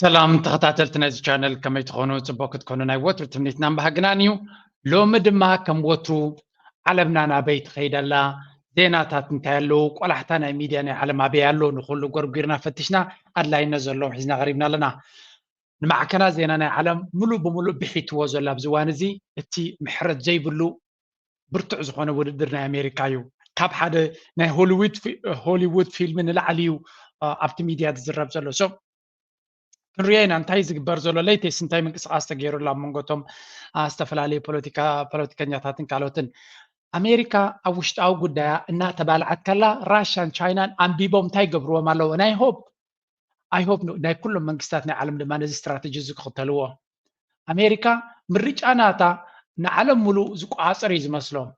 ሰላም ተኸታተልቲ ናይዚ ቻነል፣ ከመይ ትኾኑ? ጽቡቅ ክትኮኑ ናይ ወትሩ ትምኒትናን ባህግናን እዩ። ሎሚ ድማ ከም ወትሩ ዓለምና ናበይ ትኸይድ ኣላ፣ ዜናታት እንታይ ኣለዉ፣ ቆላሕታ ናይ ሚድያ ናይ ዓለም ኣበይ ኣሎ፣ ንኹሉ ጎርጒርና ፈቲሽና ኣድላይነት ዘለዎም ሒዝና ቀሪብና ኣለና። ንማዕከናት ዜና ናይ ዓለም ሙሉእ ብሙሉእ ብሒትዎ ዘሎ ኣብዚ እዋን እዚ እቲ ምሕረት ዘይብሉ ብርቱዕ ዝኾነ ውድድር ናይ ኣሜሪካ እዩ። ካብ ሓደ ናይ ሆሊውድ ፊ- ሆሊውድ ፊልም ንላዕሊ እዩ እ፣ ኣብቲ ሚድያ ዝዝረብ ዘሎ። So ክንሪኦ ኢና እንታይ ዝግበር ዘሎ፣ latest እንታይ ምንቅስቃስ ተገይሩ ኣሎ ኣብ መንጎ እቶም አ፣ ዝተፈላለዩ ፖለቲካ ፖለቲከኛታትን ካልኦትን። ኣሜሪካ ኣብ ውሽጣዊ ጉዳያ እናተባልዓት ከላ ራሻን ቻይናን ኣንቢቦም እንታይ ገብርዎም ኣለዎ? ናይ ሆፕ ኣይ ሆፕ ናይ ኩሎም መንግስታት ናይ ዓለም ድማ ነዚ ስትራተጂ እዚ ክኽተልዎ። ኣሜሪካ ምርጫ ናታ ንዓለም ሙሉእ ዝቆፃፀር እዩ ዝመስሎም።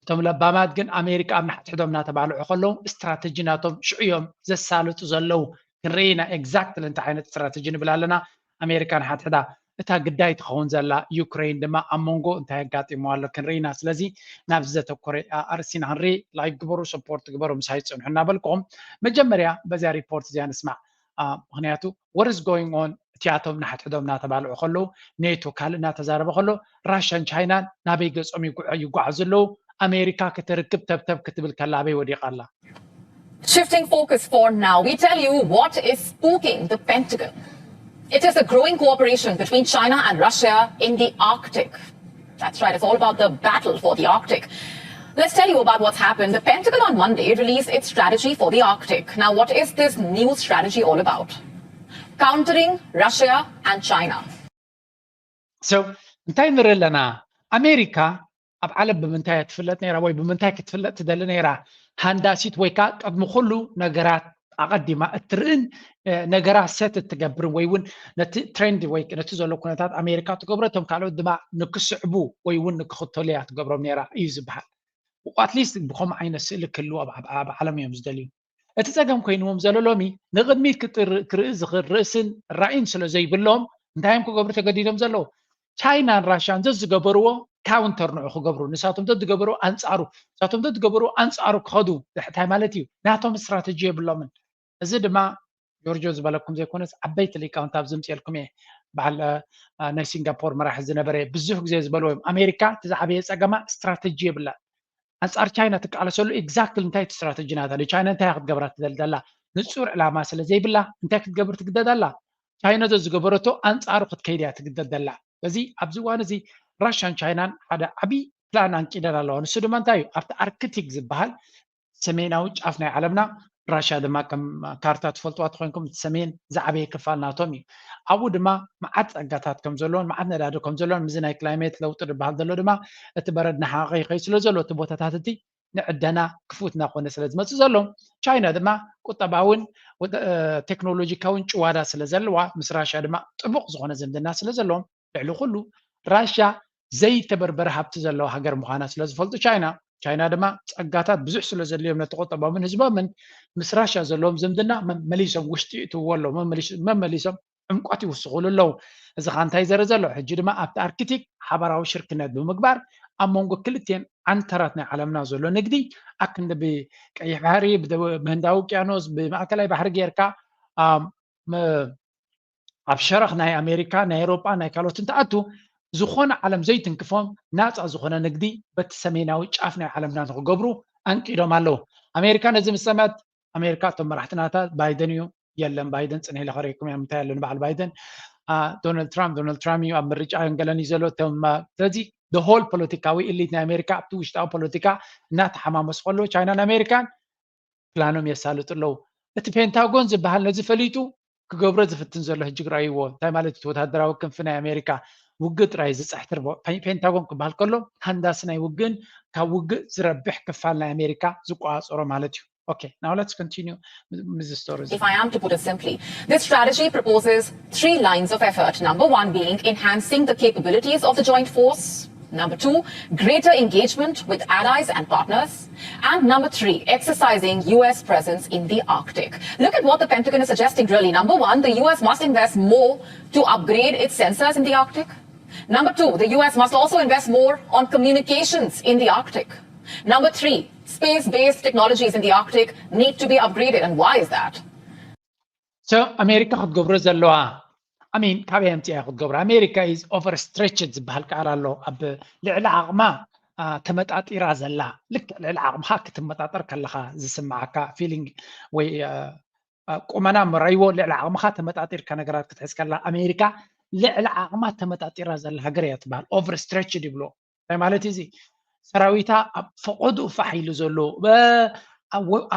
እቶም ለባማት ግን ኣሜሪካ ኣብ ንሓድሕዶም እናተባልዑ ከለዉ ስትራተጂ ናቶም ሽዑ እዮም ዘሳልጡ ዘለዉ። ክንርኢ ኢና ኤግዛክትሊ እንታይ ዓይነት ስትራተጂ ንብል ኣለና። ኣሜሪካ ንሓድሕዳ እታ ግዳይ ትኸውን ዘላ ዩክሬን ድማ ኣብ መንጎ እንታይ ኣጋጢሞ ኣሎ ክንርኢ ኢና። ስለዚ ናብዚ ዘተኮረ ኣ- ኣርእስቲ ኢና ክንርኢ። ላይክ ግበሩ፣ ሰፖርት ግበሩ፣ ምሳይ ፅንሑ እናበልኩም መጀመርያ በዚያ ሪፖርት እዚኣ ንስማዕ። አ፣ ምክንያቱ what is going on እቲኣቶም ንሓድሕዶም እናተባልዑ ከለዉ ኔቶ ካልእ እናተዛረበ ከሎ ራሽያን ቻይናን ናበይ ገጾም ይጉዕ- ይጓዓዙ ኣለዉ? ኣሜሪካ ክትርክብ ተብተብ ክትብል ከላ ኣበይ ወዲቓ ኣላ? Shifting focus for now, we tell you what is spooking the Pentagon. It is the growing cooperation between China and Russia in the Arctic. That's right, it's all about the battle for the Arctic. Let's tell you about what's happened. The Pentagon on Monday released its strategy for the Arctic. Now, what is this new strategy all about? Countering Russia and China. So እንታይ ንርኢ ኣለና? ኣሜሪካ ኣብ ዓለም ብምንታይ እያ ትፍለጥ ነይራ ወይ ብምንታይ ክትፍለጥ ትደሊ ነይራ? ሃንዳሲት ወይ ከዓ ቅድሚ ኩሉ ነገራት ኣቐዲማ እትርእን እ፣ ነገራት ሰት እትገብርን ወይ እውን ነቲ ትሬንድ ወይ ነቲ ዘሎ ኩነታት ኣሜሪካ ትገብሮ እቶም ካልኦት ድማ ንክስዕቡ ወይ እውን ንክኽተሉ እያ ትገብሮም ነይራ እዩ ዝበሃል። ኣትሊስት ብከምኡ ዓይነት ስእሊ ክህልዎ ኣብ- ኣብ ኣብ ዓለም እዮም ዝደልዩ። እቲ ፀገም ኮይንዎም ዘሎ ሎሚ ንቕድሚት ክጥር- ክርኢ ዝኽእል ርእስን ራእይን ስለ ዘይብሎም እንታይ እዮም ክገብሩ ተገዲዶም ዘለዉ? ቻይናን ራሽያን ዘዝገበርዎ ካውንተር ንዑ ክገብሩ፣ ንሳቶም ዘዝገበርዎ ኣንፃሩ፣ ንሳቶም ዘዝገበርዎ ኣንፃሩ ክኸዱ እንታይ ማለት እዩ? ናቶም ስትራተጂ የብሎምን። እዚ ድማ ጆርጆ ዝበለኩም ዘይኮነስ ዓበይቲ ሊቃውንቲ ኣብ ዝምፅኤልኩም እየ። በዓል እ፣ ናይ ሲንጋፖር መራሒ ዝነበረ ብዙሕ ግዜ ዝበልዎ እዮም። ኣሜሪካ እቲ ዝዓበየ ፀገማ ስትራተጂ የብላን። ኣንፃር ቻይና ትቃለሰሉ ኤግዛክትሊ እንታይ እቲ ስትራተጂ ናታ ቻይና እንታይ ክትገብራ ትደሊ ዘላ ንፁር ዕላማ ስለ ዘይብላ እንታይ ክትገብር ትግደድ ኣላ? ቻይና ዘዝገበረቶ ኣንፃሩ ክትከይድ እያ ትግደድ ዘላ። በዚ ኣብዚ እዋን እዚ ራሽያን ቻይናን ሓደ ዓብዪ ፕላን ኣንቂደን ኣለዋ። ንሱ ድማ እንታይ እዩ? ኣብቲ ኣርክቲክ ዝበሃል ሰሜናዊ ጫፍ ናይ ዓለምና ራሽያ ድማ ከም ካርታ ትፈልጥዋ ተኮይንኩም እቲ ሰሜን ዝዓበየ ክፋል ናቶም እዩ። ኣብኡ ድማ መዓት ፀጋታት ከም ዘለዎን መዓት ነዳዲ ከም ዘለዎን ምስዚ ናይ ክላይሜት ለውጢ ዝበሃል ዘሎ ድማ እቲ በረድ ናሓቂ ይኸይ ስለ ዘሎ እቲ ቦታታት እቲ ንዕደና ክፉት እናኮነ ስለ ዝመፅእ ዘሎ ቻይና ድማ ቁጠባውን ወደ- እ፣ ቴክኖሎጂካውን ጭዋዳ ስለ ዘለዋ ምስ ራሽያ ድማ ጥቡቕ ዝኾነ ዝምድና ስለ ዘለዎም ልዕሊ ኩሉ ራሽያ ዘይተበርበረ ሃብቲ ዘለዋ ሃገር ምዃና ስለ ዝፈልጡ ቻይና ቻይና ድማ ፀጋታት ብዙሕ ስለ ዘድልዮም ነቲ ቁጠባምን ህዝቦምን ምስ ራሽያ ዘለዎም ዝምድና መመሊሶም ውሽጢ ይእትውዎ ኣለዉ መመሊሶም ዕምቆት ይውስኹሉ ኣለዉ። እዚ ኸ እንታይ ዘርኢ ዘሎ ሕጂ ድማ ኣብቲ ኣርክቲክ ሓባራዊ ሽርክነት ብምግባር ኣብ መንጎ ክልቲኤን ዓንተራት ናይ ዓለምና ዘሎ ንግዲ ኣክንዲ ብቀይሕ ባሕሪ ብህንዳዊ ውቅያኖስ ብማእከላይ ባሕሪ ጌርካ ኣብ ሸረኽ ናይ ኣሜሪካ ናይ ኤሮጳ ናይ ካልኦት እንትኣቱ ዝኾነ ዓለም ዘይትንክፎም ናፃ ዝኾነ ንግዲ በቲ ሰሜናዊ ጫፍ ናይ ዓለምና ንክገብሩ ኣንቂዶም ኣለዉ። ኣሜሪካ ነዚ ምስ ሰምዐት ኣሜሪካ እቶም መራሕትናታ ባይደን እዩ የለን ባይደን ፅንሕ ኢለ ከሪኩም እዮም እንታይ ኣሎ ንበዓል ባይደን ዶናልድ ትራምፕ ዶናልድ ትራምፕ እዩ ኣብ ምርጫ ገለን እዩ ዘሎ እቶም ስለዚ ሆል ፖለቲካዊ ኢሊት ናይ ኣሜሪካ ኣብቲ ውሽጣዊ ፖለቲካ እናተሓማመሱ ከለዉ ቻይናን ኣሜሪካን ፕላኖም የሳልጡ ኣለዉ። እቲ ፔንታጎን ዝበሃል ነዚ ፈሊጡ ክገብሮ ዝፍትን ዘሎ ሕጂ ክረኣይዎ እንታይ ማለት እቲ ወታደራዊ ክንፊ ናይ ኣሜሪካ ውግእ ጥራይ ዝፅሕትር ፔንታጎን ክበሃል ከሎ ሃንዳሲ ናይ ውግእን ካብ ውግእ ዝረብሕ ክፋል ናይ ኣሜሪካ ዝቆፃፀሮ ማለት እዩ። Okay, now let's continue with the stories. If I am to put it simply, this strategy proposes three lines of effort. Number one being enhancing the capabilities of the joint force. Number two, greater engagement with allies and partners. And number three, exercising U S presence in the Arctic. Look at what the Pentagon is suggesting really. Number one, the U S must invest more to upgrade its sensors in the Arctic. Number two, the U S must also invest more on communications in the Arctic. Number three, space based technologies in the Arctic need to be upgraded. And why is that? So ኣሜሪካ ክትገብሮ ዘለዋ ኣሜን ካበይ ኣምፅያ ክትገብሮ ኣሜሪካ is overstretched ዝበሃል ቃል ኣሎ ኣብ ልዕሊ ዓቕማ ተመጣጢራ ዘላ ልክዕ ልዕሊ ዓቕምኻ ክትመጣጠር ከለኻ ዝስምዓካ feeling ወይ ቁመና መራይዎ ልዕሊ ዓቕምኻ ተመጣጢርካ ነገራት ክትሕዝ ከላ ኣሜሪካ ልዕሊ ዓቕማ ተመጣጢራ ዘላ ሃገር እያ ትበሃል። Overstretched ይብሎ እንታይ ማለት እዚ ሰራዊታ ኣብ ፈቐድኡ ፋሕ ኢሉ ዘሎ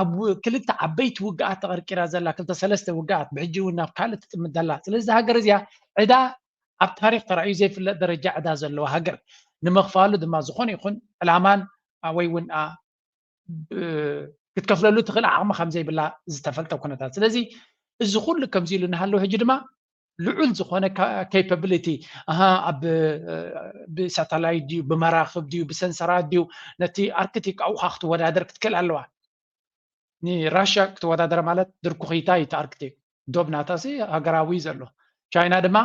ኣብ ክልተ ዓበይቲ ውግኣት ተቐርቂራ ዘላ ክልተ ሰለስተ ውግኣት ብሕጂ እውን ናብ ካልእ ትጥምት ዘላ። ስለዚ ሃገር እዚኣ ዕዳ ኣብ ታሪክ ተራእዩ ዘይፍለጥ ደረጃ ዕዳ ዘለዋ ሃገር ንምኽፋሉ ድማ ዝኾነ ይኹን ዕላማን ወይ እውን ክትከፍለሉ ትኽእል ዓቕሚ ከም ዘይብላ ዝተፈልጠ ኩነታት። ስለዚ እዚ ኩሉ ከምዚ ኢሉ እናሃለወ ሕጂ ድማ ልዑል ዝኾነ capability ኣብ ብሳተላይት ድዩ ብመራኽብ ድዩ ብሰንሰራት ድዩ ነቲ ኣርክቲክ ኣብኡ ክትወዳደር ክትክእል ኣለዋ። ንራሽያ ክትወዳደር ማለት ድርኩኺታ እዩ እቲ ኣርክቲክ ዶብ ናታ ሲ ሃገራዊ ዘሎ። ቻይና ድማ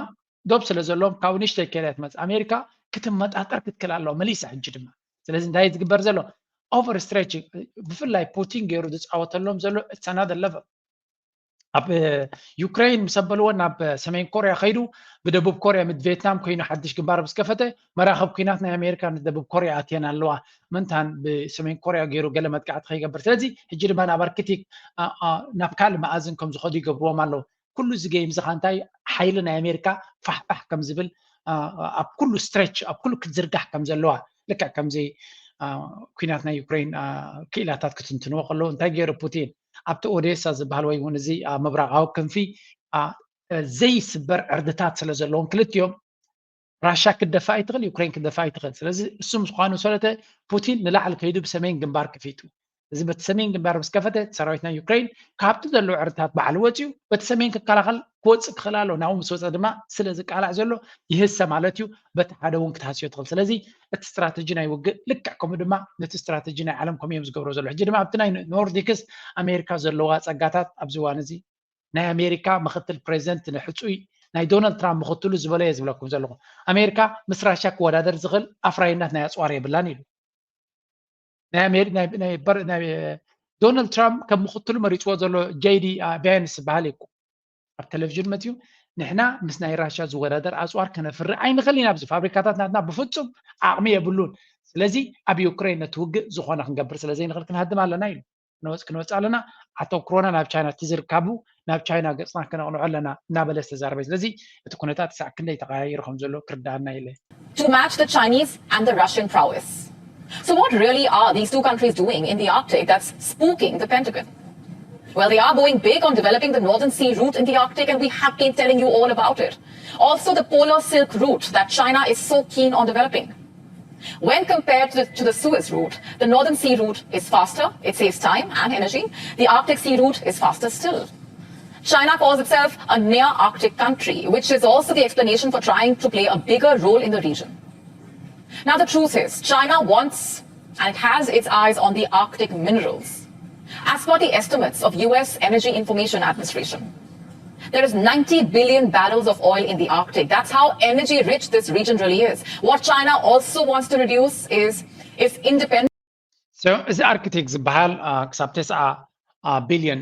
ዶብ ስለ ዘለዎም ካብኡ ንእሽተይ ከይዳ ትመፅእ ኣሜሪካ ክትመጣጠር ክትክእል ኣለዋ መሊሳ ሕጂ ድማ። ስለዚ እንታይ ዝግበር ዘሎ overstretching ብፍላይ ፑቲን ገይሩ ዝፃወተሎም ዘሎ it's another level። ኣብ ዩክሬን ምስ ኣበልዎ ናብ ሰሜን ኮርያ ከይዱ ብደቡብ ኮርያ ምስ ቬትናም ኮይኑ ሓድሽ ግንባር ምስ ከፈተ መራኸብ ኩናት ናይ ኣሜሪካ ንደቡብ ኮርያ ኣትየን ኣለዋ። ምንታን ብሰሜን ኮርያ ገይሩ ገለ መጥቃዕቲ ከይገብር ስለዚ ሕጂ ድማ ናብ ኣርክቲክ ናብ ካልእ መኣዝን ከም ዝኸዱ ይገብርዎም ኣለዉ። ኩሉ እዚ game እዚ እንታይ ሓይሊ ናይ ኣሜሪካ ፋሕፋሕ ከም ዝብል ኣብ ኩሉ stretch ኣብ ኩሉ ክትዝርጋሕ ከም ዘለዋ ልክዕ ከምዚ ኩናት ናይ ዩክሬን ክኢላታት ክትንትንዎ ከለዉ እንታይ ገይሩ ፑቲን ኣብቲ ኦዴሳ ዝበሃል ወይ እውን እዚ ምብራቃዊ ክንፊ ዘይስበር ዕርድታት ስለ ዘለዎም ክልቲኦም ራሻ ክትደፋእ ይትኽእል ዩክሬን ክትደፋእ ይትኽእል። ስለዚ እሱ ምዃኑ ሰለተ ፑቲን ንላዕሊ ከይዱ ብሰሜን ግንባር ከፊቱ እዚ በቲ ሰሜን ግንባር ምስ ከፈተ ሰራዊት ናይ ዩክሬን ካብቲ ዘለዎ ዕርድታት ባዕሉ ወፂኡ በቲ ሰሜን ክከላኸል ክወፅእ ክኽእል ኣሎ። ናብኡ ምስ ወፀ ድማ ስለ ዝቃላዕ ዘሎ ይህሰ ማለት እዩ። በቲ ሓደ እውን ክትሃስዮ ትኽእል። ስለዚ እቲ ስትራተጂ ናይ ውግእ ልክዕ ከምኡ ድማ ነቲ ስትራተጂ ናይ ዓለም ከምኡ እዮም ዝገብሮ ዘሎ። ሕጂ ድማ ኣብቲ ናይ ኖርዲክስ ኣሜሪካ ዘለዋ ፀጋታት ኣብዚ እዋን እዚ ናይ ኣሜሪካ ምክትል ፕሬዚደንት ንሕፁይ ናይ ዶናልድ ትራምፕ ምክትሉ ዝበሎ እየ ዝብለኩም ዘለኹ። ኣሜሪካ ምስ ራሻ ክወዳደር ዝኽእል ኣፍራይነት ናይ ኣፅዋር የብላን ኢሉ። ናይ ዶናልድ ትራምፕ ከም ምክትሉ መሪፅዎ ዘሎ ጄዲ ቬንስ ዝበሃል እዩ ኣብ ቴሌቪዥን መፅዩ ንሕና ምስ ናይ ራሻ ዝወዳደር ኣፅዋር ከነፍሪ ኣይንኽእል ኢና። ኣብዚ ፋብሪካታት ናትና ብፍፁም ዓቕሚ የብሉን። ስለዚ ኣብ ዩክሬን ነቲ ውግእ ዝኾነ ክንገብር ስለዘይንኽእል ክንሃድም ኣለና ኢሉ። ክንወፅ ክንወፅ ኣለና ኣተኩሮና ናብ ቻይና እቲ ዝርካቡ ናብ ቻይና ገፅና ክነቕንዖ ኣለና እናበለ ዝተዛረበ። ስለዚ እቲ ኩነታት ክሳዕ ክንደይ ተቀያይሩ ከም ዘሎ ክርዳኣና ኢለ። To match the Chinese and the Russian prowess. So what really are these two countries doing in the Arctic that's spooking the Pentagon? Well, they are going big on developing the Northern Sea route in the Arctic, and we have been telling you all about it. Also, the Polar Silk Route that China is so keen on developing. When compared to the, to the Suez route, the Northern Sea route is faster, it saves time and energy. The Arctic Sea route is faster still. China calls itself a near Arctic country, which is also the explanation for trying to play a bigger role in the region. Now, the truth is, China wants and it has its eyes on the Arctic minerals. As per the estimates of U S Energy Information Administration, there is ninety billion barrels of oil in the Arctic. That's how energy rich this region really is. What China also wants to reduce is its independence. እዚ ኣርክቲክ ዝበሃል ክሳብ ተስዓ ቢልዮን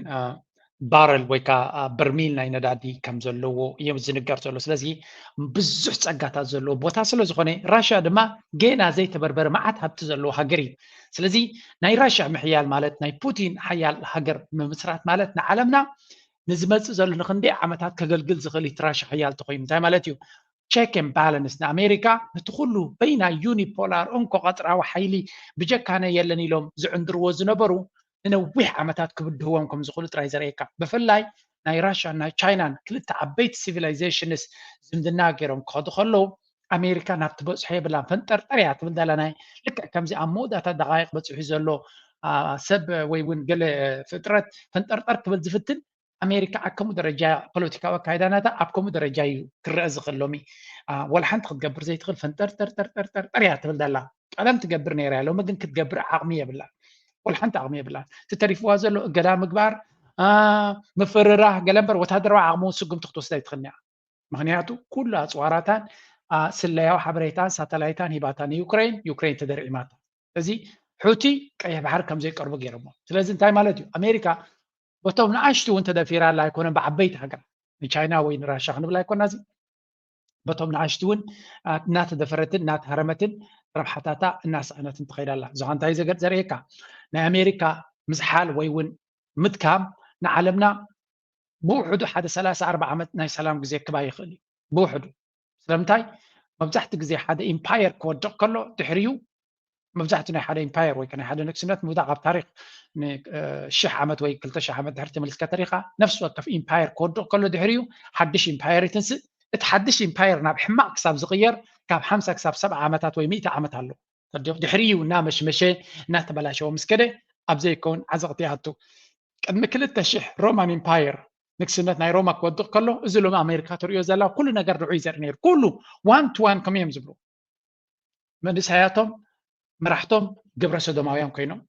ባረል ወይ ከዓ በርሚል ናይ ነዳዲ ከም ዘለዎ እዮም ዝንገር ዘሎ። ስለዚ ብዙሕ ፀጋታት ዘለዎ ቦታ ስለ ዝኾነ ራሽያ ድማ ገና ዘይተበርበረ መዓት ሃብቲ ዘለዎ ሃገር እዩ። ስለዚ ናይ ራሽያ ምሕያል ማለት ናይ ፑቲን ሓያል ሃገር ምምስራት ማለት ንዓለምና ንዝመፅእ ዘሎ ንክንደይ ዓመታት ከገልግል ዝኽእል እቲ ራሽያ ሓያል ተኮይኑ እንታይ ማለት እዩ? Check and balance ንኣሜሪካ ነቲ ኩሉ በይና ዩኒፖላር እንኮ ቀፅራዊ ሓይሊ ብጀካነ የለን ኢሎም ዝዕንድርዎ ዝነበሩ ንነዊሕ ዓመታት ክብድህዎም ከም ዝኽእሉ ጥራይ ዘርእየካ። ብፍላይ ናይ ራሽያን ናይ ቻይናን ክልተ ዓበይቲ ሲቪላይዜሽንስ ዝምድና ገይሮም ክኸዱ ከለዉ ኣሜሪካ ናብ ትበፅሖ የብላን ፈንጠርጠር እያ ትብል ዘላ። ናይ ልክዕ ከምዚ ኣብ መወዳእታ ደቃይቅ በፂሑ ዘሎ ሰብ ወይ እውን ገለ ፍጥረት ፈንጠርጠር ክብል ዝፍትን ኣሜሪካ ኣብ ከምኡ ደረጃ ፖለቲካዊ ኣካይዳ ናታ ኣብ ከምኡ ደረጃ እዩ ክረአ ዝኽእል። ሎሚ ወላ ሓንቲ ክትገብር ዘይትኽእል ፈንጠርጠርጠርጠርጠር እያ ትብል ዘላ። ቀደም ትገብር ነይራ እያ፣ ሎሚ ግን ክትገብር ዓቕሚ የብላን። ወላ ሓንቲ ዓቕሚ የብላን። እቲ ተሪፍዋ ዘሎ እገዳ ምግባር፣ ምፍርራህ ገለ እምበር ወታደራዊ ዓቕሚ እውን ስጉምቲ ክትወስድ ኣይትኽእልን እያ። ምኽንያቱ ኩሉ ኣፅዋራታን ስለያዊ ሓበሬታን ሳተላይታን ሂባታ ንዩክሬን፣ ዩክሬን ተደርዒማታ። እዚ ሑቲ ቀይሕ ባሕሪ ከም ዘይቀርቡ ገይሮሞ። ስለዚ እንታይ ማለት እዩ? ኣሜሪካ በቶም ንኣሽቱ እውን ተደፊራ ኣላ ኣይኮነን ብዓበይቲ ሃገራት ንቻይና ወይ ንራሻ ክንብል ኣይኮና እዚ በቶም ንኣሽቱ እውን እናተደፈረትን እናተሃረመትን ረብሓታታ እናሰኣነትን ትኸይድ ኣላ። እዚ እንታይ ዘርእየካ? ናይ ኣሜሪካ ምዝሓል ወይ እውን ምድካም ንዓለምና ብውሕዱ ሓደ ሰላሳ ኣርባዓ ዓመት ናይ ሰላም ግዜ ክባ ይኽእል እዩ። ብውሕዱ ስለምንታይ? መብዛሕትኡ ግዜ ሓደ ኢምፓየር ክወድቕ ከሎ ድሕሪኡ መብዛሕትኡ ናይ ሓደ ኢምፓየር ወይ ናይ ሓደ ንግስነት ምውዳቕ ኣብ ታሪክ ሽሕ ዓመት ወይ ክልተ ሽሕ ዓመት ድሕሪ ተመልስካ ተሪኻ ነፍሲ ወከፍ ኢምፓየር ክወድቕ ከሎ ድሕሪኡ ሓድሽ ኢምፓየር ይትንስእ። እቲ ሓድሽ ኢምፓየር ናብ ሕማቕ ክሳብ ዝቕየር ካብ ሓምሳ ክሳብ ሰብዓ ዓመታት ወይ ሚእቲ ዓመት ኣሎ። ድሕሪኡ እናመሽመሸ እናተበላሸወ ምስ ከደ ኣብ ዘይከውን ዓዘቕቲ ይኣቱ። ቅድሚ ክልተ ሽሕ ሮማን ኢምፓየር ንግስነት ናይ ሮማ ክወድቕ ከሎ እዚ ሎሚ ኣሜሪካ ትሪኦ ዘላ ኩሉ ነገር ንዑ እዩ ዘርኢ ነይሩ። ኩሉ ዋን ቱ ዋን ከም እዮም ዝብሉ መንእሰያቶም መራሕቶም ግብረ ሰዶማውያን ኮይኖም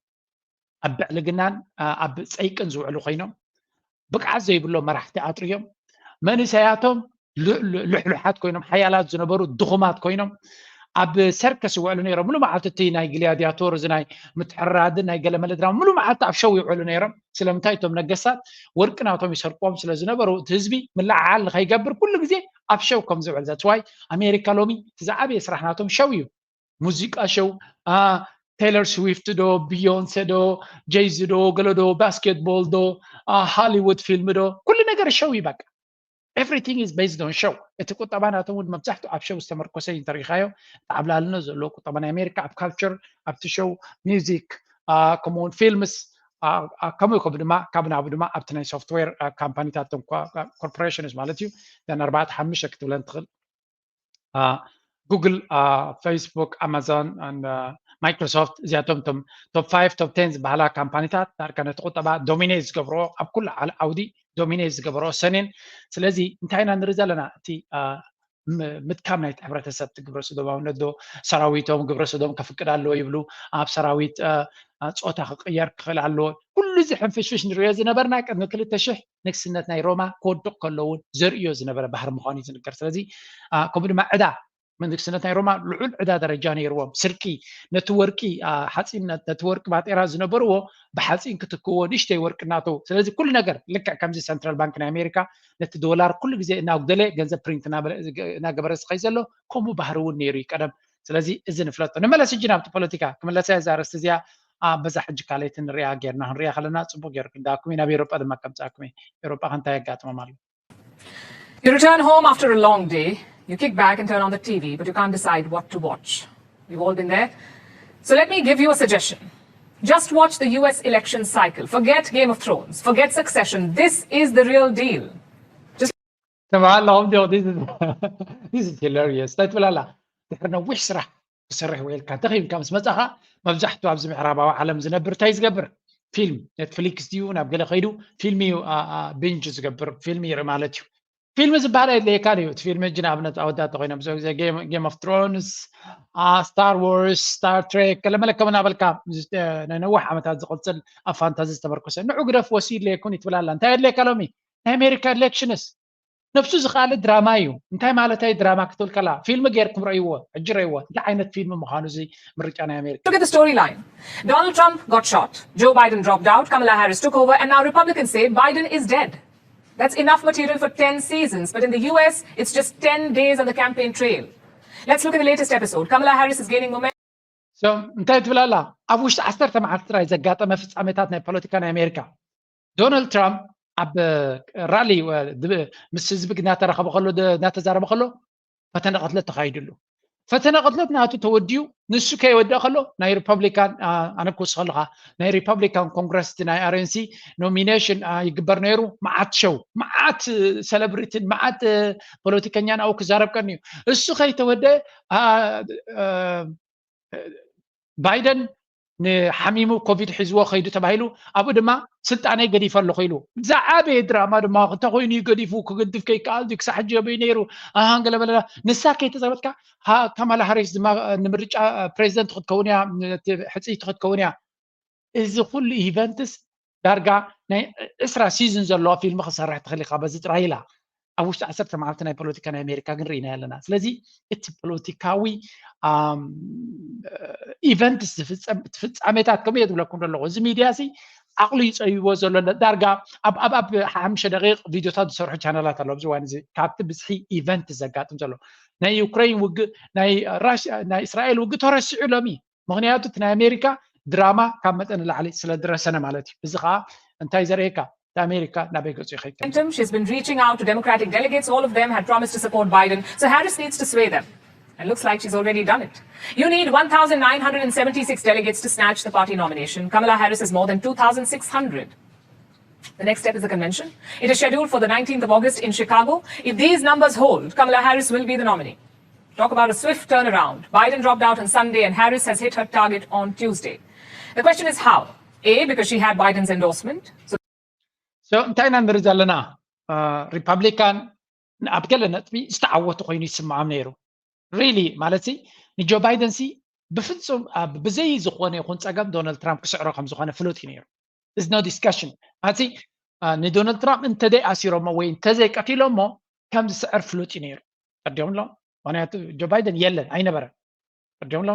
ኣብ ብዕልግናን ኣብ ፀይቅን ዝውዕሉ ኮይኖም ብቅዓት ዘይብሎ መራሕቲ ኣጥርዮም መንእሰያቶም ልሕሉሓት ኮይኖም ሓያላት ዝነበሩ ድኹማት ኮይኖም ኣብ ሰርከስ ይውዕሉ ነይሮም። ሙሉ መዓልቲ እቲ ናይ ግሊያድያቶር እዚ ናይ ምትሕርራድን ናይ ገለመለ ድራማ ሙሉ መዓልቲ ኣብ ሸው ይውዕሉ ነይሮም። ስለምንታይ እቶም ነገስታት ወርቂ ናቶም ይሰርቅዎም ስለ ዝነበሩ እቲ ህዝቢ ምልዕዓል ንኸይገብር ኩሉ ግዜ ኣብ ሸው ከም ዝውዕል። That's why ኣሜሪካ ሎሚ እቲ ዝዓበየ ስራሕ ናቶም ሸው እዩ። ሙዚቃ ሸው ቴይለር ስዊፍት ዶ ቢዮንሴ ዶ ጄይዚ ዶ ገለ ዶ ባስኬትቦል ዶ ሃሊውድ ፊልም ዶ ኩሉ ነገር ሸው እዩ በቃ። Everything is based on show። እቲ ቁጠባ ናቶም እውን መብዛሕትኡ ኣብ ሸው ዝተመርኮሰ እዩ እንተሪኢኻዮ። እቲ ዓብላልነት ዘለዎ ቁጠባ ናይ ኣሜሪካ ኣብ ካልቸር ኣብቲ ሸው ሚውዚክ ከምኡውን ፊልምስ ከምኡ ከምኡ ድማ ካብ ናብኡ ድማ ኣብቲ ናይ ሶፍትዌር ካምፓኒታት ኮርፖሬሽንስ ማለት እዩ ዘን ኣርባዕተ ሓሙሽተ ክትብለን ትኽእል። ጉግል፣ ፌስቡክ፣ ኣማዞን፣ ማይክሮሶፍት እዚኣቶም ቶም ቶፕ ፋይቭ ቶፕ ቴን ዝበሃላ ካምፓኒታት ዳርጋ ነቲ ቁጠባ ዶሚኔት ዝገብርኦ ኣብ ኩሉ ዓውዲ ዶሚኔት ዝገበርኦ ሰኔን። ስለዚ እንታይ ኢና ንርኢ ዘለና? እቲ ምድካም ናይቲ ሕብረተሰብ ግብረ ሰዶማውነት ዶ ሰራዊቶም ግብረ ሰዶም ከፍቅድ ኣለዎ ይብሉ። ኣብ ሰራዊት ፆታ ክቅየር ክኽእል ኣለዎ። ኩሉ እዚ ሕንፍሽፍሽ ንሪኦ ዝነበርና ቅድሚ ክልተ ሽሕ ንግስነት ናይ ሮማ ክወድቕ ከሎ እውን ዘርእዮ ዝነበረ ባህሪ ምዃኑ እዩ ዝንገር። ስለዚ ከምኡ ድማ ዕዳ ንግስነት ናይ ሮማ ልዑል ዕዳ ደረጃ ነይርዎም። ስርቂ ነቲ ወርቂ ሓፂን ነቲ ወርቂ ባጤራ ዝነበርዎ ብሓፂን ክትክዎ ንእሽተይ ወርቂ እናተዉ። ስለዚ ኩሉ ነገር ልክዕ ከምዚ ሰንትራል ባንክ ናይ ኣሜሪካ ነቲ ዶላር ኩሉ ግዜ እናጉደለ ገንዘብ ፕሪንት እናገበረ ዝኸይ ዘሎ ከምኡ ባህሪ እውን ነይሩ እዩ ቀደም። ስለዚ እዚ ንፍለጦ። ንመለስ ሕጂ ናብቲ ፖለቲካ ክምለሰ እዛ ኣርእስቲ እዚኣ በዛ ሕጂ ካልኣይቲ ንሪኣ ጌርና ክንሪኣ ከለና ፅቡቅ ገይሩ ክንዳኩም እዩ ናብ ኤሮጳ ድማ ከምፃኩም እዩ። ኤሮጳ ከ እንታይ የጋጥሞም ኣሎ? You return home after a long day, you kick back and turn on the T V, but you can't decide what to watch. We've all been there. So let me give you a suggestion. Just watch the U S election cycle. Forget Game of Thrones. Forget Succession. This is the real deal. ተባሃለኹም ዲኹም? This is hilarious። እንታይ ትብል ኣላ? ድሕሪ ነዊሕ ስራሕ ክሰርሕ ውዒልካ ደኺምካ ምስ መጻኻ መብዛሕትኡ ኣብዚ ምዕራባዊ ዓለም ዝነብር እንታይ ዝገብር? ፊልም ኔትፍሊክስ ድዩ ናብ ገለ ከይዱ ፊልም እዩ ብንጅ ዝገብር ፊልም ይርኢ ማለት እዩ። ፊልም ዝበሃል ኣየድልየካን እዩ። እቲ ፊልም ሕጂ ንኣብነት ኣወዳት ተኮይኖም ብዙ ግዜ ጌም ኦፍ ትሮንስ፣ ስታር ዋርስ፣ ስታር ትሬክ ገለመለ ከም እናበልካ ናይ ነዊሕ ዓመታት ዝቕጽል ኣብ ፋንታዚ ዝተመርኮሰ ንዑ ግደፍ ወሲ ይድልየኩም እዩ ትብል ኣላ። እንታይ ኣድልየካ ሎሚ ናይ ኣሜሪካ ኤሌክሽንስ ነብሱ ዝኸኣለ ድራማ እዩ። እንታይ ማለታይ ድራማ ክትብል ከላ ፊልም ጌርኩም ረእይዎ፣ ሕጂ ረእይዎ እንታይ ዓይነት ፊልም ምዃኑ እዚ ምርጫ ናይ ኣሜሪካ። Look at the storyline. Donald Trump got shot. Joe Biden dropped out. Kamala Harris took over. And now Republicans say Biden is dead. That's enough material for ten seasons. But in the U S, it's just ten days on the campaign trail. Let's look at the latest episode. Kamala Harris is gaining momentum. So እንታይ ትብል ኣላ? ኣብ ውሽጢ ዓሰርተ መዓልቲ ጥራይ ዘጋጠመ ፍጻሜታት ናይ ፖለቲካ ናይ ኣሜሪካ። ዶናልድ ትራምፕ ኣብ ራሊ ምስ ህዝቢ እናተራኸበ ከሎ እናተዛረበ ከሎ ፈተነ ቅትለት ተኻይድሉ። ፈተነ ቅትለት ናቱ ተወዲኡ ንሱ ከይወድእ ከሎ ናይ ሪፐብሊካን ኣነ ክውስኸልኻ ናይ ሪፐብሊካን ኮንግረስ ናይ ኣርኤንሲ ኖሚኔሽን ይግበር ነይሩ። መዓት ሸው መዓት ሰለብሪቲን መዓት ፖለቲከኛን ኣብኡ ክዛረብ ቀኒ እዩ። እሱ ከይተወደአ ባይደን ንሓሚሙ ኮቪድ ሒዝዎ ከይዱ ተባሂሉ ኣብኡ ድማ ስልጣነይ ገዲፈ ኣለኹ ኢሉ። ዝዓበየ ድራማ ድማ እንተኮይኑ እዩ ገዲፉ ክገድፍ ከይከኣል ድዩ ክሳዕ ሕጂ ኣበይ ነይሩ ኣሃን ገለመለላ ንሳ ከይተዛረበትካ ካማላ ሃሪስ ድማ ንምርጫ ፕሬዚደንት ክትከውን እያ ሕፅይቲ ክትከውን እያ። እዚ ኩሉ ኢቨንትስ ዳርጋ ናይ ዕስራ ሲዝን ዘለዋ ፊልም ክሰርሕ ትኽእል ኢኻ በዚ ጥራይ ኢላ ኣብ ውሽጢ ዓሰርተ መዓልቲ ናይ ፖለቲካ ናይ ኣሜሪካ ግን ርኢና ኣለና። ስለዚ እቲ ፖለቲካዊ ኢቨንትስ ዝፍፀም እቲ ፍፃሜታት ከምኡ እየ ዝብለኩም ዘለኹ። እዚ ሚድያ ሲ ዓቕሉ ይፀቢቦ ዘሎ ዳርጋ ኣብ ኣብ ኣብ ሓሙሽተ ደቂቕ ቪድዮታት ዝሰርሑ ቻነላት ኣለዉ ኣብዚ እዋን እዚ ካብቲ ብዝሒ ኢቨንት ዘጋጥም ዘሎ ናይ ዩክሬን ውግእ፣ ናይ ራሽያ፣ ናይ እስራኤል ውግእ ተረሲዑ ሎሚ። ምክንያቱ እቲ ናይ ኣሜሪካ ድራማ ካብ መጠን ንላዕሊ ስለ ዝረሰነ ማለት እዩ። እዚ ከዓ እንታይ ዘርእየካ? እቲ ኣሜሪካ ናበይ ገፁ ይኸይድ ከም ዘሎ። Momentum. She's been reaching out to Democratic delegates. All of them had promised to support Biden. So Harris needs to sway them. And looks like she's already done it. You need one thousand nine hundred seventy-six delegates to snatch the party nomination. Kamala Harris has more than two thousand six hundred. The next step is the convention. It is scheduled for the nineteenth of August in Chicago. If these numbers hold, Kamala Harris will be the nominee. Talk about a swift turnaround. Biden dropped out on Sunday and Harris has hit her target on Tuesday. The question is how? A, because she had Biden's endorsement. So So እንታይ ኢና ንርኢ ዘለና? ሪፐብሊካን ኣብ ገለ ነጥቢ ዝተዓወቱ ኮይኑ ይስምዖም ነይሩ። ሪሊ ማለት ሲ ንጆ ባይደን ሲ ብፍጹም ኣብ ብዘይ ዝኾነ ይኹን ጸገም ዶናልድ ትራምፕ ክስዕሮ ከም ዝኾነ ፍሉጥ እዩ ነይሩ። Is no discussion። ማለት ንዶናልድ ትራምፕ እንተዘይ ኣሲሮሞ ወይ እንተዘይ ቀቲሎሞ ከም ዝስዕር ፍሉጥ እዩ ነይሩ። ፈርዲዮም ኣሎ። ምክንያቱ ጆ ባይደን የለን ኣይነበረን። ፈርዲዮም ኣሎ።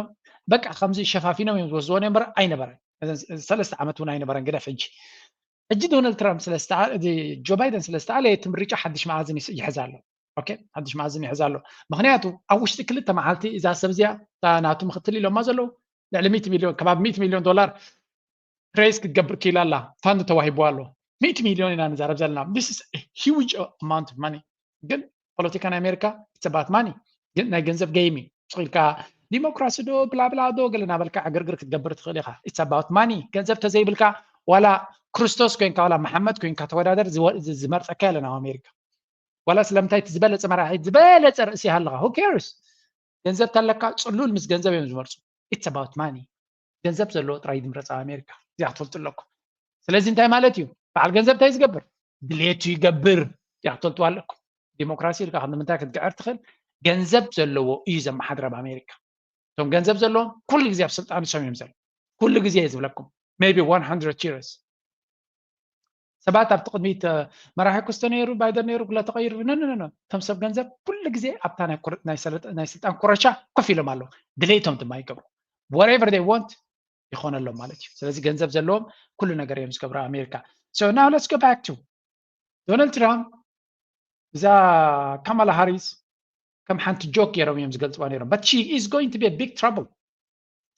በቃ ከምዚ ሸፋፊኖም እዮም ዝወስድዎ ነበር ኣይነበረን። ሰለስተ ዓመት እውን ኣይነበረን ግደፍ ሕጂ ሕጂ ዶናልድ ትራምፕ ስለዝተኣ ጆ ባይደን ስለዝተኣለ እቲ ምርጫ ሓድሽ መኣዝን ይሕዝ ኣሎ። ሓድሽ መኣዝን ይሕዝ ኣሎ። ምክንያቱ ኣብ ውሽጢ ክልተ መዓልቲ እዛ ሰብ እዚኣ እታ ናቱ ምክትል ኢሎማ ዘለዉ ልዕሊ ሚእቲ ሚሊዮን ከባቢ ሚእቲ ሚሊዮን ዶላር ሬይዝ ክትገብር ክኢላ ኣላ። ፋንድ ተዋሂብዋ ኣሎ። ሚእቲ ሚሊዮን ኢና ንዛረብ ዘለና። This is huge amount of money። ግን ፖለቲካ ናይ ኣሜሪካ it's about money። ግን ናይ ገንዘብ ገይም እዩ። ስቕ ኢልካ ዲሞክራሲ ዶ ብላብላ ዶ ገለ እናበልካ ዕግርግር ክትገብር ትኽእል ኢኻ። It's about money። ገንዘብ ተዘይብልካ ዋላ ክርስቶስ ኮይንካ ዋላ መሓመድ ኮይንካ ተወዳደር ዝመርፀካ የለን ኣብ ኣሜሪካ። ዋላ ስለምንታይ እቲ ዝበለፀ መራሒ ዝበለፀ ርእሲ ይሃልኻ who cares? ገንዘብ ተለካ ፅሉል ምስ ገንዘብ እዮም ዝመርፁ። It's about money። ገንዘብ ዘለዎ ጥራይ ዝምረፅ ኣብ ኣሜሪካ። እዚኣ ክትፈልጡ ኣለኩም። ስለዚ እንታይ ማለት እዩ? በዓል ገንዘብ እንታይ ዝገብር? ድሌቱ ይገብር። እዚኣ ክትፈልጥዋ ኣለኩም። ዲሞክራሲ ኢልካ ክንዲ ምንታይ ክትግዕር ትኽእል? ገንዘብ ዘለዎ እዩ ዘመሓድር ኣብ ኣሜሪካ። እቶም ገንዘብ ዘለዎም ኩሉ ግዜ ኣብ ስልጣን ንሶም እዮም ዘለዉ። ኩሉ ግዜ እየ ዝብለኩም maybe one hundred years ሰባት ኣብቲ ቅድሚት መራሒ ክስቶ ነይሩ ባይደን ነይሩ ኩላ ተቐይሩ ነንነ እቶም ሰብ ገንዘብ ኩሉ ግዜ ኣብታ ናይ ስልጣን ኩረሻ ኮፍ ኢሎም ኣለዉ። ድሌቶም ድማ ይገብሩ። Whatever they want ይኾነሎም ማለት እዩ። ስለዚ ገንዘብ ዘለዎም ኩሉ ነገር እዮም ዝገብሩ ኣብ ኣሜሪካ። So now let's go back to ዶናልድ ትራምፕ እዛ ካማላ ሃሪስ ከም ሓንቲ ጆክ ገይሮም እዮም ዝገልፅዋ ነይሮም። But she is going to be a big trouble።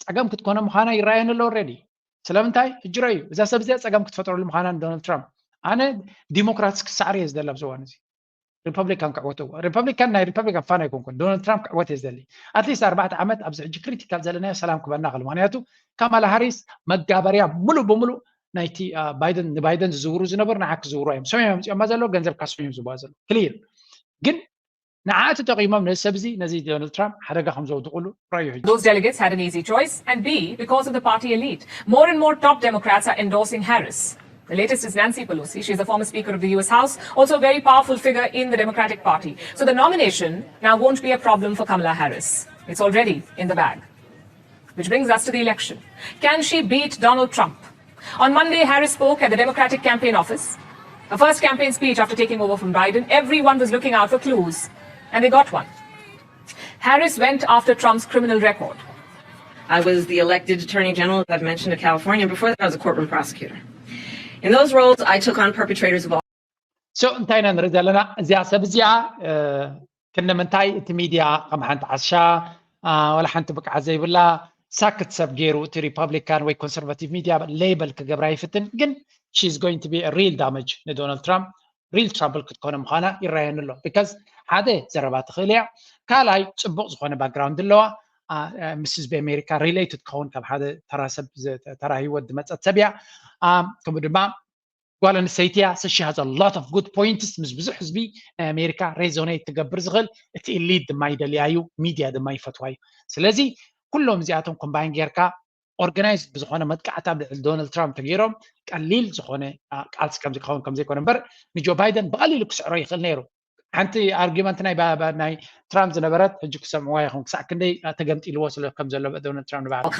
ፀገም ክትኮነ ምዃና ይረኣየኒ ኣሎ already። ስለምንታይ? ሕጂ ረኣዩ እዛ ሰብ እዚኣ ፀገም ክትፈጥረሉ ምዃና ንዶናልድ ትራምፕ። ኣነ ዲሞክራትስ ክሳዕር እየ ዝደሊ ኣብዚ እዋን እዚ። ሪፐብሊካን ክዕወት እዋ ሪፐብሊካን ናይ ሪፐብሊካን ፋን ኣይኮንኩን። ዶናልድ ትራምፕ ክዕወት እየ ዝደሊ። ኣትሊስት ኣርባዕተ ዓመት ኣብዚ ሕጂ ክሪቲካል ዘለናዮ ሰላም ክበና ክእል። ምክንያቱ ካማላ ሃሪስ መጋበርያ ሙሉእ ብሙሉእ ናይቲ ባይደን ንባይደን ዝዝውሩ ዝነበሩ ንዓ ክዝውሩ እዮም። ሰም እዮም ኣምፅኦማ ዘለዉ ገንዘብ ካስም እዮም ዝብዋ ዘለዉ ክሊር። ግን ንዓ ተጠቂሞም ነዚ ሰብ እዚ ነዚ ዶናልድ ትራምፕ ሓደጋ ከም ዘውድቁሉ ረዩ ሕጂ። Those delegates had an easy choice and B, because of the party elite. More and more top Democrats are endorsing Harris. The latest is Nancy Pelosi. She's the former Speaker of the U S House, also a very powerful figure in the Democratic Party. So the nomination now won't be a problem for Kamala Harris. It's already in the bag. Which brings us to the election. Can she beat Donald Trump? On Monday, Harris spoke at the Democratic campaign office. Her first campaign speech after taking over from Biden. Everyone was looking out for clues, and they got one. Harris went after Trump's criminal record. I was the elected attorney general, as I've mentioned, of California. Before that, I was a courtroom prosecutor. In those roles, I took on perpetrators of all. So እንታይ ኢና ንርኢ ዘለና? እዚኣ ሰብ እዚኣ ክንምንታይ እቲ ሚድያ ከም ሓንቲ ዓሻ ዋላ ሓንቲ ብቅዓት ዘይብላ ሳክት ሰብ ገይሩ እቲ ሪፐብሊካን ወይ ኮንሰርቫቲቭ ሚድያ ሌበል ክገብራ ይፍትን። ግን she is going to be real damage ንዶናልድ ትራምፕ። Real trouble ክትኮነ ምዃና ይረኣየኒ ኣሎ። Because ሓደ ዘረባ ትኽእል እያ። ካልኣይ ፅቡቕ ዝኾነ ባክግራውንድ ኣለዋ። ምስ ህዝቢ ኣሜሪካ ሪሌትድ ትኸውን ካብ ሓደ ተራ ሰብ ተራ ህይወት ዝመፀት ሰብ እያ። ከምኡ ድማ ጓል ኣንስተይቲ እያ። So she has a lot of good points ምስ ብዙሕ ህዝቢ ናይ ኣሜሪካ ሬዞኔት ትገብር ዝኽእል። እቲ ኢሊት ድማ ይደልያ እዩ። ሚድያ ድማ ይፈትዋ እዩ። ስለዚ ኩሎም እዚኣቶም ኮምባይን ጌርካ ኦርጋናይዝድ ብዝኾነ መጥቃዕቲ ኣብ ልዕሊ ዶናልድ ትራምፕ ተገይሮም ቀሊል ዝኾነ ቃልሲ ከም ዝኸውን ከም ዘይኮነ እምበር ንጆ ባይደን ብቐሊሉ ክስዕሮ ይኽእል ነይሩ። ሓንቲ ኣርጊመንት ናይ ናይ ትራምፕ ዝነበረት ሕጂ ክሰምዕዋ ይኹን ክሳዕ ክንደይ ተገምጢልዎ ስለ ከም ዘሎ ዶናልድ ትራምፕ ንባዕሉ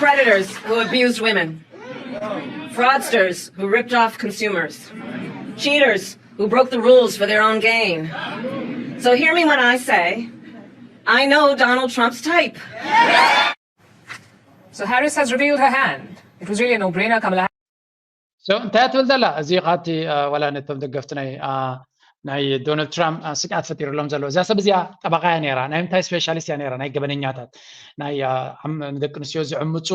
Predators who abused women, fraudsters who ripped off consumers, cheaters who broke the rules for their own gain. So hear me when I say, I know Donald Trump's type. So Harris has revealed her hand. It was really a no-brainer. Kamala So እንታይ ትብል ዘላ እዚ ካብቲ ዋላ ነቶም ደገፍቲ ናይ ናይ ዶናልድ ትራምፕ ስግኣት ፈጢሩሎም ዘሎ። እዛ ሰብ እዚኣ ጠበቓ እያ ነይራ። ናይ ምንታይ ስፔሻሊስት እያ ነይራ? ናይ ገበነኛታት፣ ናይ ንደቂ ኣንስትዮ ዝዕምፁ፣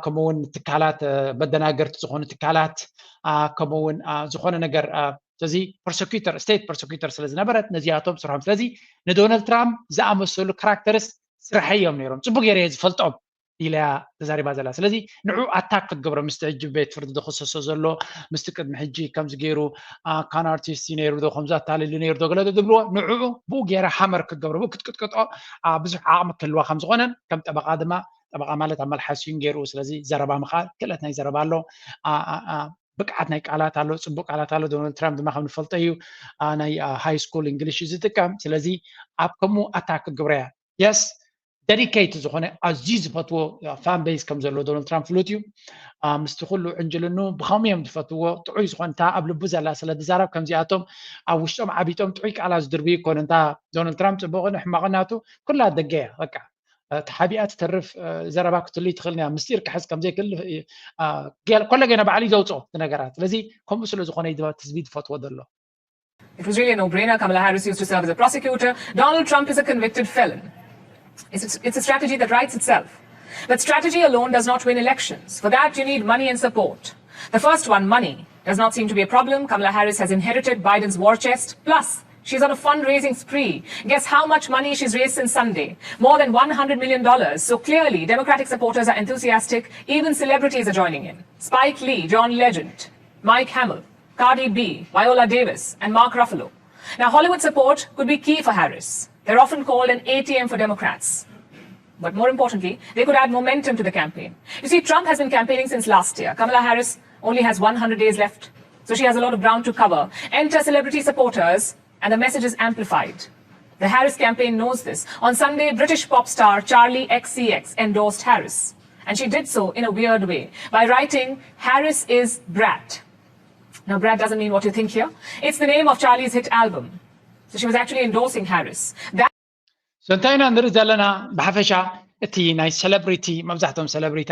ከምኡውን ትካላት፣ መደናገርቲ ዝኾኑ ትካላት፣ ከምኡውን ዝኾነ ነገር፣ ስለዚ ፕሮሰኪተር፣ ስቴት ፕሮሰኪተር ስለ ዝነበረት ነዚኣቶም ስርሖም። ስለዚ ንዶናልድ ትራምፕ ዝኣመሰሉ ካራክተርስ ስርሐይ እዮም ነይሮም። ፅቡቅ ገይረ እየ ዝፈልጦም ኢላ እያ ተዛሪባ ዘላ። ስለዚ ንዑ ኣታክ ክትገብሮ፣ ምስቲ ሕጂ ቤት ፍርዲ ዝኽሰሶ ዘሎ፣ ምስቲ ቅድሚ ሕጂ ከምዚ ገይሩ፣ ካን ኣርቲስት እዩ ነይሩ ዶ፣ ከምዚ ኣታሊሉ ነይሩ ዶ፣ ገለ ዝብልዎ፣ ንዕኡ ብኡ ገይራ ሃመር ክትገብሮ፣ ብኡ ክትቅጥቅጦ ብዙሕ ዓቕሚ ክህልዋ ከም ዝኾነን፣ ከም ጠበቓ ድማ፣ ጠበቓ ማለት ኣብ መልሓስ እዩ ገይሩ። ስለዚ ዘረባ ምኽኣል ክእለት ናይ ዘረባ ኣሎ፣ ብቅዓት ናይ ቃላት ኣሎ፣ ፅቡቅ ቃላት ኣሎ። ዶናልድ ትራምፕ ድማ ከም ንፈልጦ እዩ፣ ናይ ሃይ ስኩል እንግሊሽ እዩ ዝጥቀም። ስለዚ ኣብ ከምኡ ኣታክ ክገብራ እያ። የስ፣ ደዲኬት ዝኾነ ኣዝዩ ዝፈትዎ ፋን ቤዝ ከም ዘለዎ ዶናልድ ትራምፕ ፍሉጥ እዩ። ምስቲ ኩሉ ዕንጅልኑ ብኸምኡ እዮም ዝፈትዎ። ጥዑይ ዝኾነ እታ ኣብ ልቡ ዘላ ስለ ዝዛረብ፣ ከምዚኣቶም ኣብ ውሽጦም ዓቢጦም ጥዑይ ቃላት ዝድርብዩ ይኮኑ። እንታ ዶናልድ ትራምፕ ፅቡቕን ሕማቕን ናቱ ኩላ ደገ እያ። በቃ ተሓቢኣ ትተርፍ ዘረባ ክትህሉ ትኽእል እያ። ምስጢር ክሕዝ ከም ዘይክእል ኮለገና ባዕሉ እዩ ዘውፅኦ እቲ ነገራት። ስለዚ ከምኡ ስለ ዝኾነ እዩ ትዝቢ ዝፈትዎ ዘሎ። It was really a no-brainer. Kamala Harris used to serve as a prosecutor. Donald Trump is a convicted felon. It's, it's a strategy that writes itself. But strategy alone does not win elections. For that, you need money and support. The first one, money, does not seem to be a problem. Kamala Harris has inherited Biden's war chest. Plus, she's on a fundraising spree. Guess how much money she's raised since Sunday? More than one hundred million dollars. So clearly, Democratic supporters are enthusiastic. Even celebrities are joining in. Spike Lee, John Legend, Mike Hamill, Cardi B, Viola Davis, and Mark Ruffalo. Now, Hollywood support could be key for Harris. They're often called an A T M for Democrats. But more importantly, they could add momentum to the campaign. You see, Trump has been campaigning since last year. Kamala Harris only has one hundred days left, so she has a lot of ground to cover. Enter celebrity supporters, and the message is amplified. The Harris campaign knows this. On Sunday, British pop star Charli X C X endorsed Harris. And she did so in a weird way by writing, "Harris is Brat." Now, Brat doesn't mean what you think here. It's the name of Charli's hit album. So she was actually endorsing Harris. That So እንታይ ኢና ንርኢ ዘለና? ብሓፈሻ እቲ ናይ ሰለብሪቲ፣ መብዛሕትኦም ሰለብሪቲ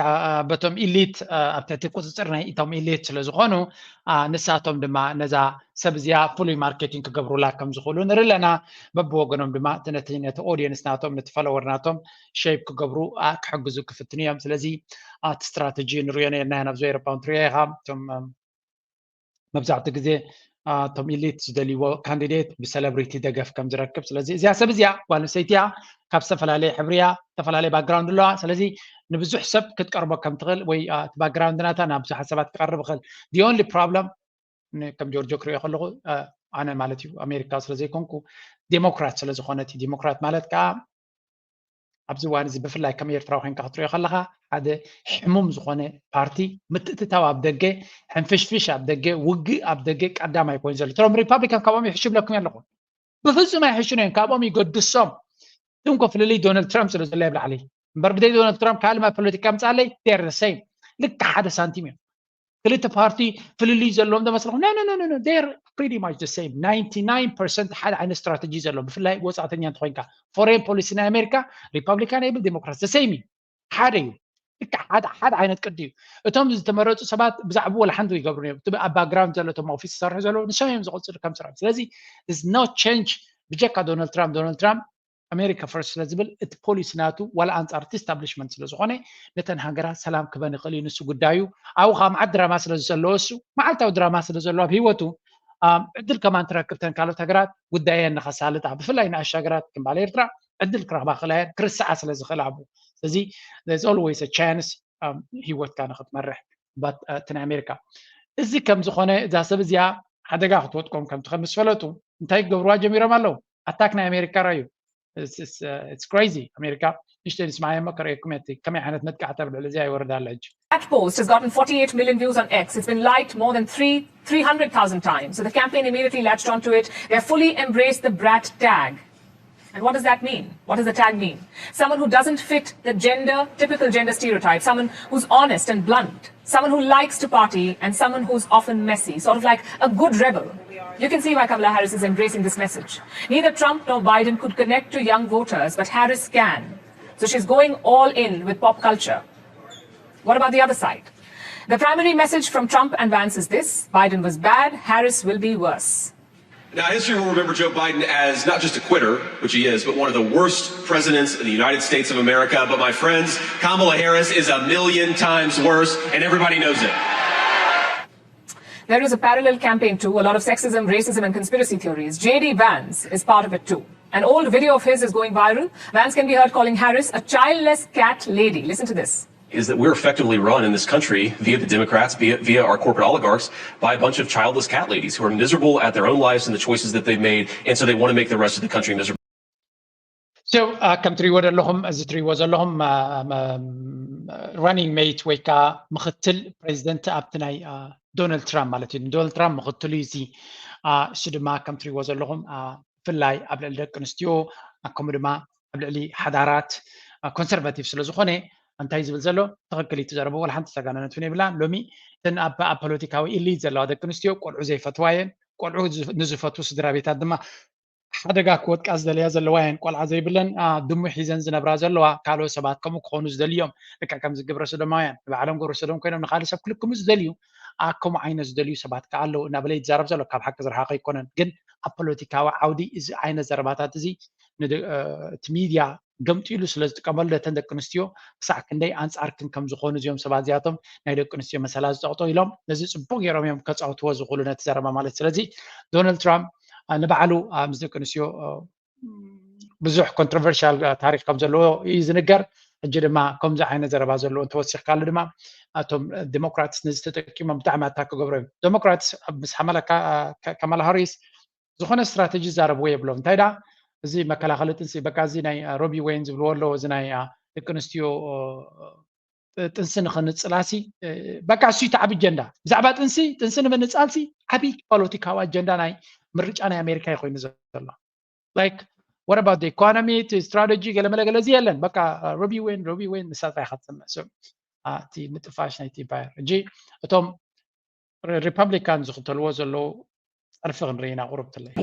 በቶም ኢሊት፣ ኣብ ትሕቲ ቁፅፅር ናይ እቶም ኢሊት ስለ ዝኾኑ፣ ንሳቶም ድማ ነዛ ሰብ እዚኣ ፍሉይ ማርኬቲንግ ክገብሩላ ከም ዝኽእሉ ንርኢ ኣለና። በብወገኖም ድማ እቲ ነቲ ነቲ ኦዲየንስ ናቶም፣ ነቲ ፎሎወር ናቶም ሼፕ ክገብሩ ክሕግዙ ክፍትኑ እዮም። ስለዚ እቲ ስትራተጂ ንሪኦ ነርና ኢና፣ ናብ ዞይሮ ፓውንድ ትሪኦ ኢኻ። እቶም መብዛሕትኡ ግዜ እቶም ኢሊት ዝደልይዎ ካንዲዴት ብሰለብሪቲ ደገፍ ከም ዝረክብ። ስለዚ እዚኣ ሰብ እዚኣ ጓል ኣንስተይቲ እያ፣ ካብ ዝተፈላለየ ሕብሪ እያ፣ ዝተፈላለየ ባክግራውንድ ኣለዋ። ስለዚ ንብዙሕ ሰብ ክትቀርቦ ከም ትኽእል ወይ እቲ ባክግራውንድ ናታ ናብ ብዙሓት ሰባት ክቐርብ ይኽእል። The only problem ከም ጆርጆ ክሪኦ ከለኹ፣ ኣነ ማለት እዩ ኣሜሪካ ስለ ዘይኮንኩ፣ ዴሞክራት ስለ ዝኾነት እዩ። ዴሞክራት ማለት ከዓ ኣብዚ እዋን እዚ ብፍላይ ከም ኤርትራዊ ኮይንካ ክትሪኦ ከለኻ ሓደ ሕሙም ዝኾነ ፓርቲ፣ ምትእትታው ኣብ ደገ፣ ሕንፍሽፍሽ ኣብ ደገ፣ ውግእ ኣብ ደገ ቀዳማይ ኮይኑ ዘሎ። እቶም ሪፓብሊካን ካብኦም ይሕሹ ብለኩም ኣለኹ። ብፍጹም ኣይሕሹን እዮም፣ ካብኦም ይገድሶም። እቶም እኮ ፍልልይ ዶናልድ ትራምፕ ስለ ዘሎ ኣብ ላዕሊ እምበር፣ ብዘይ ዶናልድ ትራምፕ ካልእ ማይ ፖለቲካ ምጻለይ፣ they're the same፣ ልክዕ ሓደ ሳንቲም እዮም። ክልተ ፓርቲ ፍልልይ ዘለዎም ዶ መስለኹም? No, no, no, no, no. They're pretty much the same. Ninety-nine percent ሓደ ዓይነት ስትራተጂ ዘለዎም፣ ብፍላይ ወጻእተኛ እንተኾይንካ። ፎሬን ፖሊሲ ናይ ኣሜሪካ ሪፓብሊካን ይብል ዴሞክራት the same እዩ። ሓደ እዩ። ልክዕ ሓደ፣ ሓደ ዓይነት ቅዲ እዩ። እቶም ዝተመረፁ ሰባት ብዛዕባኡ ወላ ሓንቲ ይገብሩ እዮም። እቲ ኣብ ባክግራውንድ ዘሎ፣ እቶም ኦፊስ ዝሰርሑ ዘለዉ፣ ንሶም እዮም ዝቕፅሉ ከም ስርሖም። ስለዚ there's no change ብጀካ ዶናልድ ትራምፕ። ዶናልድ ትራምፕ ኣሜሪካ ፈርስት ስለ ዝብል፣ እቲ ፖሊሲ ናቱ ዋላ ኣንጻር እቲ ስታብሊሽመንት ስለ ዝኾነ፣ ነተን ሃገራት ሰላም ክበን ይኽእል እዩ። ንሱ ጉዳዩ። ኣብኡ ከዓ መዓት ድራማ ስለ ዘለዎ፣ እሱ መዓልታዊ ድራማ ስለ ዘለዎ ኣብ ህይወቱ፣ ኣም፣ ዕድል ከማን ትረክብ፣ ተን ካልኦት ሃገራት ጉዳየን ንኸሳልጣ፣ ብፍላይ ንኣሽቱ ሃገራት ከም በዓል ኤርትራ ዕድል ክረኽባ ክኽእላ እየን፣ ክርስዓ ስለ ዝኽእላ ኣብኡ። ስለዚ there's always a chance፣ ኣም፣ ህይወትካ ንኽትመርሕ። ባት-፣ እ፣ እቲ ናይ ኣሜሪካ። እዚ ከም ዝኾነ፣ እዛ ሰብ እዚኣ ሓደጋ ክትወጥቆም ከም ትኽእል ምስ ፈለጡ፣ እንታይ ክገብርዋ ጀሚሮም ኣለዉ? ኣታክ ናይ ኣሜሪካ ራዩ። It's, it's, uh, it's crazy. ኣሜሪካ፣ ንእሽተይ ንስማዓዮ እሞ ከርእየኩም እየ፣ እቲ ከመይ ዓይነት መጥቃዕቲ ኣብ ልዕሊ እዚኣ ይወርድ ኣሎ ሕጂ። That post has gotten forty-eight million views on X. It's been liked more than three, three hundred thousand times. So the campaign immediately latched onto it. They've fully embraced the brat tag. And what does that mean? What does the tag mean? Someone who doesn't fit the gender, typical gender stereotype, someone who's honest and blunt, someone who likes to party, and someone who's often messy, sort of like a good rebel. You can see why Kamala Harris is embracing this message. Neither Trump nor Biden could connect to young voters, but Harris can. So she's going all in with pop culture. What about the other side? The primary message from Trump and Vance is this: Biden was bad, Harris will be worse. Now, history will remember Joe Biden as not just a quitter, which he is, but one of the worst presidents in the United States of America. But my friends, Kamala Harris is a million times worse, and everybody knows it. There is a parallel campaign too, a lot of sexism, racism, and conspiracy theories. J D Vance is part of it too. An old video of his is going viral. Vance can be heard calling Harris a childless cat lady. Listen to this. Is that we're effectively run in this country via the Democrats, via, via our corporate oligarchs, by a bunch of childless cat ladies who are miserable at their own lives and the choices that they've made, and so they want to make the rest of the country miserable. So ከም ትሪእዎ ዘለኹም እዚ ትሪእዎ ዘለኹም running mate ወይ ከዓ ምኽትል ፕሬዚደንት ኣብቲ ናይ ዶናልድ ትራምፕ ማለት እዩ። ዶናልድ ትራምፕ ምኽትሉ እዩ እዚ። እሱ ድማ ከም ትሪእዎ ዘለኹም ብፍላይ ኣብ ልዕሊ ደቂ ኣንስትዮ ከምኡ ድማ ኣብ ልዕሊ ሓዳራት ኮንሰርቫቲቭ ስለ ዝኾነ እንታይ ዝብል ዘሎ ትኽክል እዩ ትዘረቦ ወላ ሓንቲ ዝተጋነነት እውን የብላን። ሎሚ እተን ኣብ ኣብ ፖለቲካዊ ኢሊት ዘለዋ ደቂ ኣንስትዮ ቆልዑ ዘይፈትዋ እየን። ቆልዑ ንዝፈትዉ ስድራ ቤታት ድማ ሓደጋ ክወድቃ ዝደለያ ዘለዋ እየን። ቆልዓ ዘይብለን ድሙ ሒዘን ዝነብራ ዘለዋ ካልኦት ሰባት ከምኡ ክኾኑ ዝደልዮም ልክዕ ከምዚ ግብረ ሰዶማውያን ንባዕሎም ግብረ ሰዶም ኮይኖም ንካልእ ሰብ ክልክሙ ዝደልዩ ከምኡ ዓይነት ዝደልዩ ሰባት ከዓ ኣለዉ እናበለ ይዛረብ ዘሎ። ካብ ሓቂ ዝረሓቐ ኣይኮነን። ግን ኣብ ፖለቲካዊ ዓውዲ እዚ ዓይነት ዘረባታት እዚ እቲ ሚድያ ገምጢሉ ስለ ዝጥቀመሉ ነተን ደቂ ኣንስትዮ ክሳዕ ክንደይ ኣንፃርክን ከም ዝኾኑ እዚኦም ሰባት እዚኣቶም ናይ ደቂ ኣንስትዮ መሰላ ዝጠቕጦ ኢሎም ነዚ ፅቡቅ ገይሮም እዮም ከፃውትዎ ዝኽእሉ ነቲ ዘረባ ማለት። ስለዚ ዶናልድ ትራምፕ ንባዕሉ ምስ ደቂ ኣንስትዮ ብዙሕ ኮንትሮቨርሻል ታሪክ ከም ዘለዎ እዩ ዝንገር። ሕጂ ድማ ከምዚ ዓይነት ዘረባ ዘለዎ እንተወሲኽካሉ ድማ እቶም ዲሞክራትስ ነዚ ተጠቂሞም ብጣዕሚ ኣታክ ክገብሮ እዮም። ዲሞክራትስ ምስ ሓመላ ካማላ ሃሪስ ዝኾነ ስትራተጂ ዝዛረብዎ የብሎም። እንታይ ደኣ እዚ መከላኸሊ ጥንሲ በቃ እዚ ናይ ሮቢ ወይን ዝብልዎ ኣለዎ እዚ ናይ ደቂ ኣንስትዮ ጥንሲ ንኽንፅላሲ በቃ እሱ እቲ ዓብ ጀንዳ ብዛዕባ ጥንሲ ጥንሲ ንምንፃልሲ ዓብይ ፖለቲካዊ ኣጀንዳ ናይ ምርጫ ናይ ኣሜሪካ ይኮይኑ ዘሎ። Like what about the economy? እቲ ስትራተጂ ገለመለ ገለ እዚ የለን። በቃ ሮቢ ወይን ሮቢ ወይን ንሳ ጥራይ ኢኻ ትሰምዕ። እቲ ምጥፋሽ ናይቲ ኢምፓየር ሕጂ እቶም ሪፐብሊካን ዝኽተልዎ ዘለዉ ጸርፊ ክንርኢ ኢና ቁሩብ ትለይ።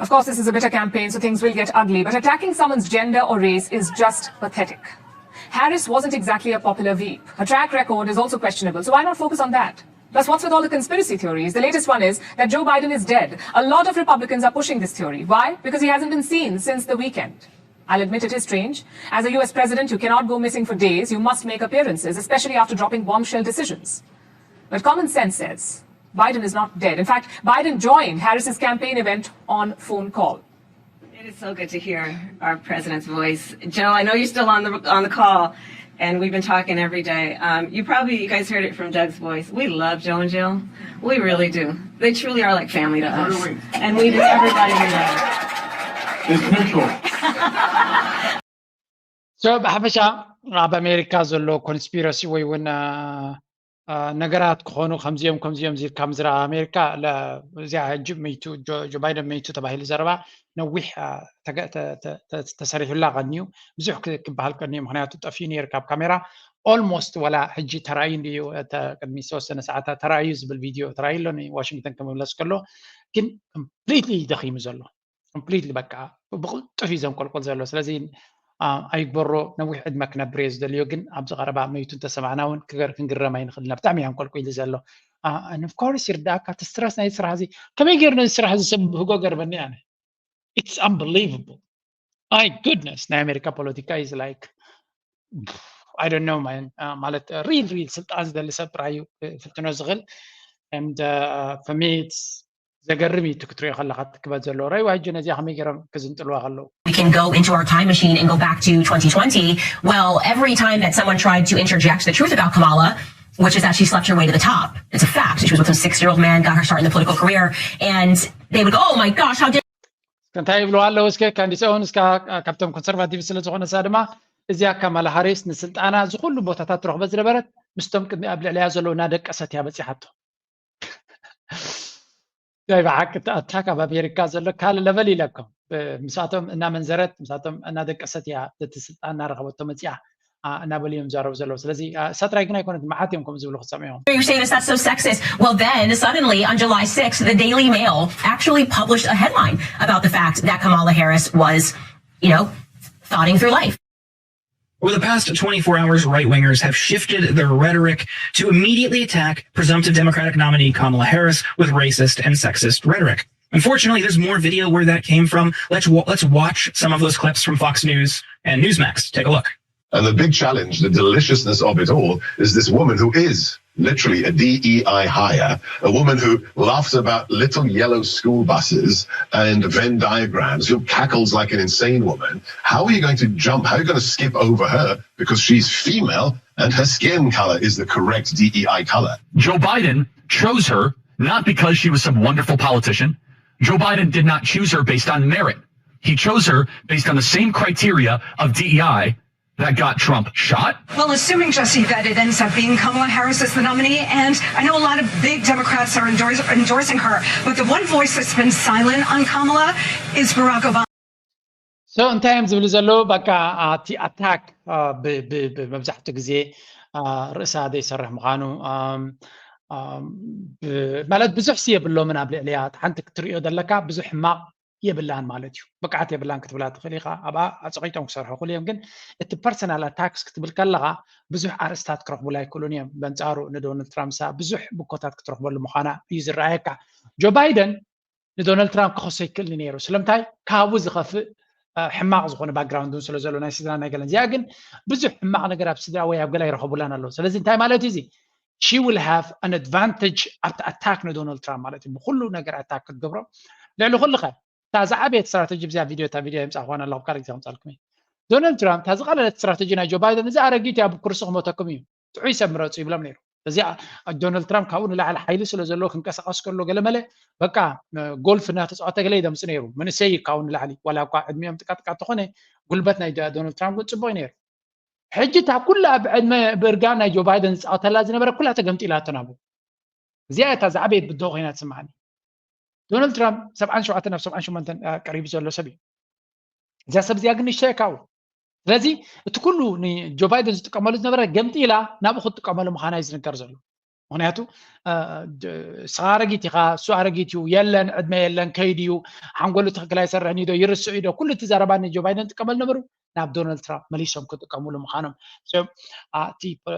Of course, this is a bitter campaign, so things will get ugly. But attacking someone's gender or race is just pathetic. Harris wasn't exactly a popular veep. Her track record is also questionable, so why not focus on that? Plus, what's with all the conspiracy theories? The latest one is that Joe Biden is dead. A lot of Republicans are pushing this theory. Why? Because he hasn't been seen since the weekend. I'll admit it is strange. As a U S president, you cannot go missing for days. You must make appearances, especially after dropping bombshell decisions. But common sense says Biden is not dead. In fact, Biden joined Harris's campaign event on phone call. It is so good to hear our president's voice. Joe, I know you're still on the on the call, and we've been talking every day. Um, you probably you guys heard it from Doug's voice. We love Joe and Jill. We really do. They truly are like family to us, and we need everybody we love. It's mutual. So ብሓፈሻ ኣብ ኣሜሪካ ዘሎ ኮንስፒረሲ ወይ እውን ነገራት ክኾኑ ከምዚኦም ከምዚኦም ዝልካ ምዝራ ኣሜሪካ እዚኣ ሕጂ መይቱ ጆ ባይደን መይቱ ተባሂሉ ዘረባ ነዊሕ ተሰሪሑላ ቀኒዩ ብዙሕ ክበሃል ቀኒዩ ምክንያቱ ጠፊኡ ነይሩ ካብ ካሜራ ኦልሞስት ወላ ሕጂ ተራእዩ እንድዩ ቅድሚ ዝተወሰነ ሰዓታት ተራእዩ ዝብል ቪድዮ ተራእዩ ኣሎ ንዋሽንግተን ክምለስ ከሎ ግን ኮምፕሊትሊ ደኺሙ ዘሎ ኮምፕሊትሊ በቃ ብቕልጡፍ እዩ ዘንቆልቆል ዘሎ ስለዚ ኣይግበሮ ነዊሕ ዕድመ ክነብር እየ ዝደልዮ ግን ኣብዚ ቀረባ መይቱ እንተሰማዕና እውን ክገር ክንግረም ኣይንኽእልና ብጣዕሚ እዩ ኣንቆልቁሉ ዘሎ and of course ይርዳእካ እቲ ስትረስ ናይ ስራሕ እዚ ከመይ ገይሩ ነዚ ስራሕ እዚ ሰብ ህጎ ገርበኒ ኣነ it's unbelievable my goodness ናይ ኣሜሪካ ፖለቲካ is like I don't know man ማለት real real ስልጣን ዝደሊ ሰብ ጥራይ እዩ ፍትኖ ዝኽእል and for me it's ዘገርም እዩ ክትሪኦ ከለካ ትክበት ዘለዎ ራይዋ ሕጂ ነዚኣ ከመይ ገይሮም ክዝንጥልዋ ከለዉ We can go into our time machine and go back to twenty twenty. Well, every time that someone tried to interject the truth about Kamala, which is that she slept her way to the top. It's a fact. She was with some six-year-old man, got her start in the political career, and they would go, "Oh my gosh, how dare እንታይ ይብሉ ኣለዉ እስከ ካንዲስ ኦውን እስካ ካብቶም ኮንሰርቫቲቭ ስለ ዝኾነ ሳ ድማ እዚኣ ካማላ ሃሪስ ንስልጣና ዝኩሉ ቦታታት ትረኽበ ዝነበረት ምስቶም ቅድሚ ኣብ ልዕሊያ ዘለዉ እናደቀሰት እያ በፂሓቶ ናይ ብሓቂ እቲ ኣታክ ኣብ ኣሜሪካ ዘሎ ካልእ ለቨል ኢለኩም ምሳቶም እናመንዘረት ምሳቶም እናደቀሰት እያ እቲ ስልጣን እናረኸበቶ መፅያ እናበሉ እዮም ዛረቡ ዘለዉ ስለዚ እሳ ጥራይ ግን ኣይኮነት መዓት እዮም ከምኡ ዝብሉ ክትሰምዑ ኢኹም You're saying this, that's so sexist. Well, then suddenly on July sixth, the Daily Mail actually published a headline about the fact that Kamala Harris was, you know, thotting through life. Over the past twenty-four hours, right wingers have shifted their rhetoric to immediately attack presumptive Democratic nominee Kamala Harris with racist and sexist rhetoric. Unfortunately, there's more video where that came from. Let's wa- let's watch some of those clips from Fox News and Newsmax. Take a look. And the big challenge, the deliciousness of it all, is this woman who is literally a D E I hire, a woman who laughs about little yellow school buses and Venn diagrams, who cackles like an insane woman. How are you going to jump? How are you going to skip over her because she's female and her skin color is the correct D E I color? Joe Biden chose her not because she was some wonderful politician. Joe Biden did not choose her based on merit. He chose her based on the same criteria of D E I that got Trump shot. Well, assuming Jesse that it ends up being Kamala Harris as the nominee, and I know a lot of big Democrats are endorse- endorsing her, but the one voice that's been silent on Kamala is Barack Obama. So እንታይ እዮም ዝብሉ ዘለዉ? በቃ እቲ ኣታክ መብዛሕትኡ ግዜ ርእሳ ዘይሰርሕ ምዃኑ ማለት ብዙሕ ሲ የብሎምን ኣብ ልዕሊያ ሓንቲ ክትሪኦ ዘለካ ብዙሕ ሕማቕ የብላን ማለት እዩ። ብቅዓት የብላን ክትብላ ትኽእል ኢኻ። ኣብኣ ኣፀቂጦም ክሰርሑ ክእሉ እዮም፣ ግን እቲ ፐርሰናል ኣታክስ ክትብል ከለኻ ብዙሕ ኣርእስታት ክረኽቡላ ኣይክእሉን እዮም። በንፃሩ ንዶናልድ ትራምፕ ብዙሕ ብኮታት ክትረኽበሉ ምዃና እዩ ዝረኣየካ። ጆ ባይደን ንዶናልድ ትራምፕ ክኸሶ ይክእልኒ ነይሩ። ስለምንታይ? ካብኡ ዝኸፍእ ሕማቕ ዝኾነ ባክግራውንድ እውን ስለ ዘሎ ናይ ስድራ ናይ ገለን። እዚኣ ግን ብዙሕ ሕማቕ ነገር ኣብ ስድራ ወይ ኣብ ገላ ይረኸቡላን ኣለዉ። ስለዚ እንታይ ማለት እዩ እዚ? She will have an advantage ኣብቲ ኣታክ ንዶናልድ ትራምፕ ማለት እዩ። ብኩሉ ነገር ኣታክ ክትገብሮ ልዕሊ ኩሉ ኸ እታ ዝዓበየት ስትራተጂ ብዚኣ ቪድዮ እታ ቪድዮ የምፃእኳን ኣለኹ ካልእ ግዜ ከምፃልኩም እዩ። ዶናልድ ትራምፕ እታ ዝቐለለት ስትራተጂ ናይ ጆ ባይደን እዚ ኣረጊት እያ ብኩርሲ ክሞተኩም እዩ ጥዑይ ሰብ ምረፁ ይብሎም ነይሩ። እዚ ዶናልድ ትራምፕ ካብኡ ንላዕሊ ሓይሊ ስለ ዘለዎ ክንቀሳቀስ ከሎ ገለመለ በቃ ጎልፍ እናተፃወተ ገለ ይደምፅ ነይሩ። መንእሰይ ካብኡ ንላዕሊ ዋላ እኳ ዕድሚኦም ጥቃጥቃ ተኾነ ጉልበት ናይ ዶናልድ ትራምፕ ግን ፅቡቅ ነይሩ። ሕጂ እታ ኩላ ብዕድመ ብእርጋን ናይ ጆ ባይደን ዝፃወተላ ዝነበረ ኩላ ተገምጢላቶ ናብኡ። እዚኣ እታ ዝዓበየት ብድሆ ኮይና ትስምዓኒ። ዶናልድ ትራምፕ ሰብዓን ሸውዓተን ናብ ሰብዓን ሸሞንተን ቀሪቡ ዘሎ ሰብ እዩ። እዚኣ ሰብ እዚኣ ግን ንእሽተይ ካብኡ። ስለዚ እቲ ኩሉ ንጆ ባይደን ዝጥቀመሉ ዝነበረ ገምጢላ ናብኡ ክትጥቀመሉ ምዃና እዩ ዝንገር ዘሎ። ምክንያቱ ንስኻ ኣረጊት ኢኻ፣ እሱ ኣረጊት እዩ፣ የለን ዕድመ የለን ከይዱ እዩ፣ ሓንጎሉ ትኽክል ኣይሰርሕን እዩ ዶ ይርስዕ እዩ ዶ ኩሉ እቲ ዘረባ ንጆ ባይደን ዝጥቀመሉ ነበሩ ናብ ዶናልድ ትራምፕ መሊሶም ክጥቀምሉ ምዃኖም።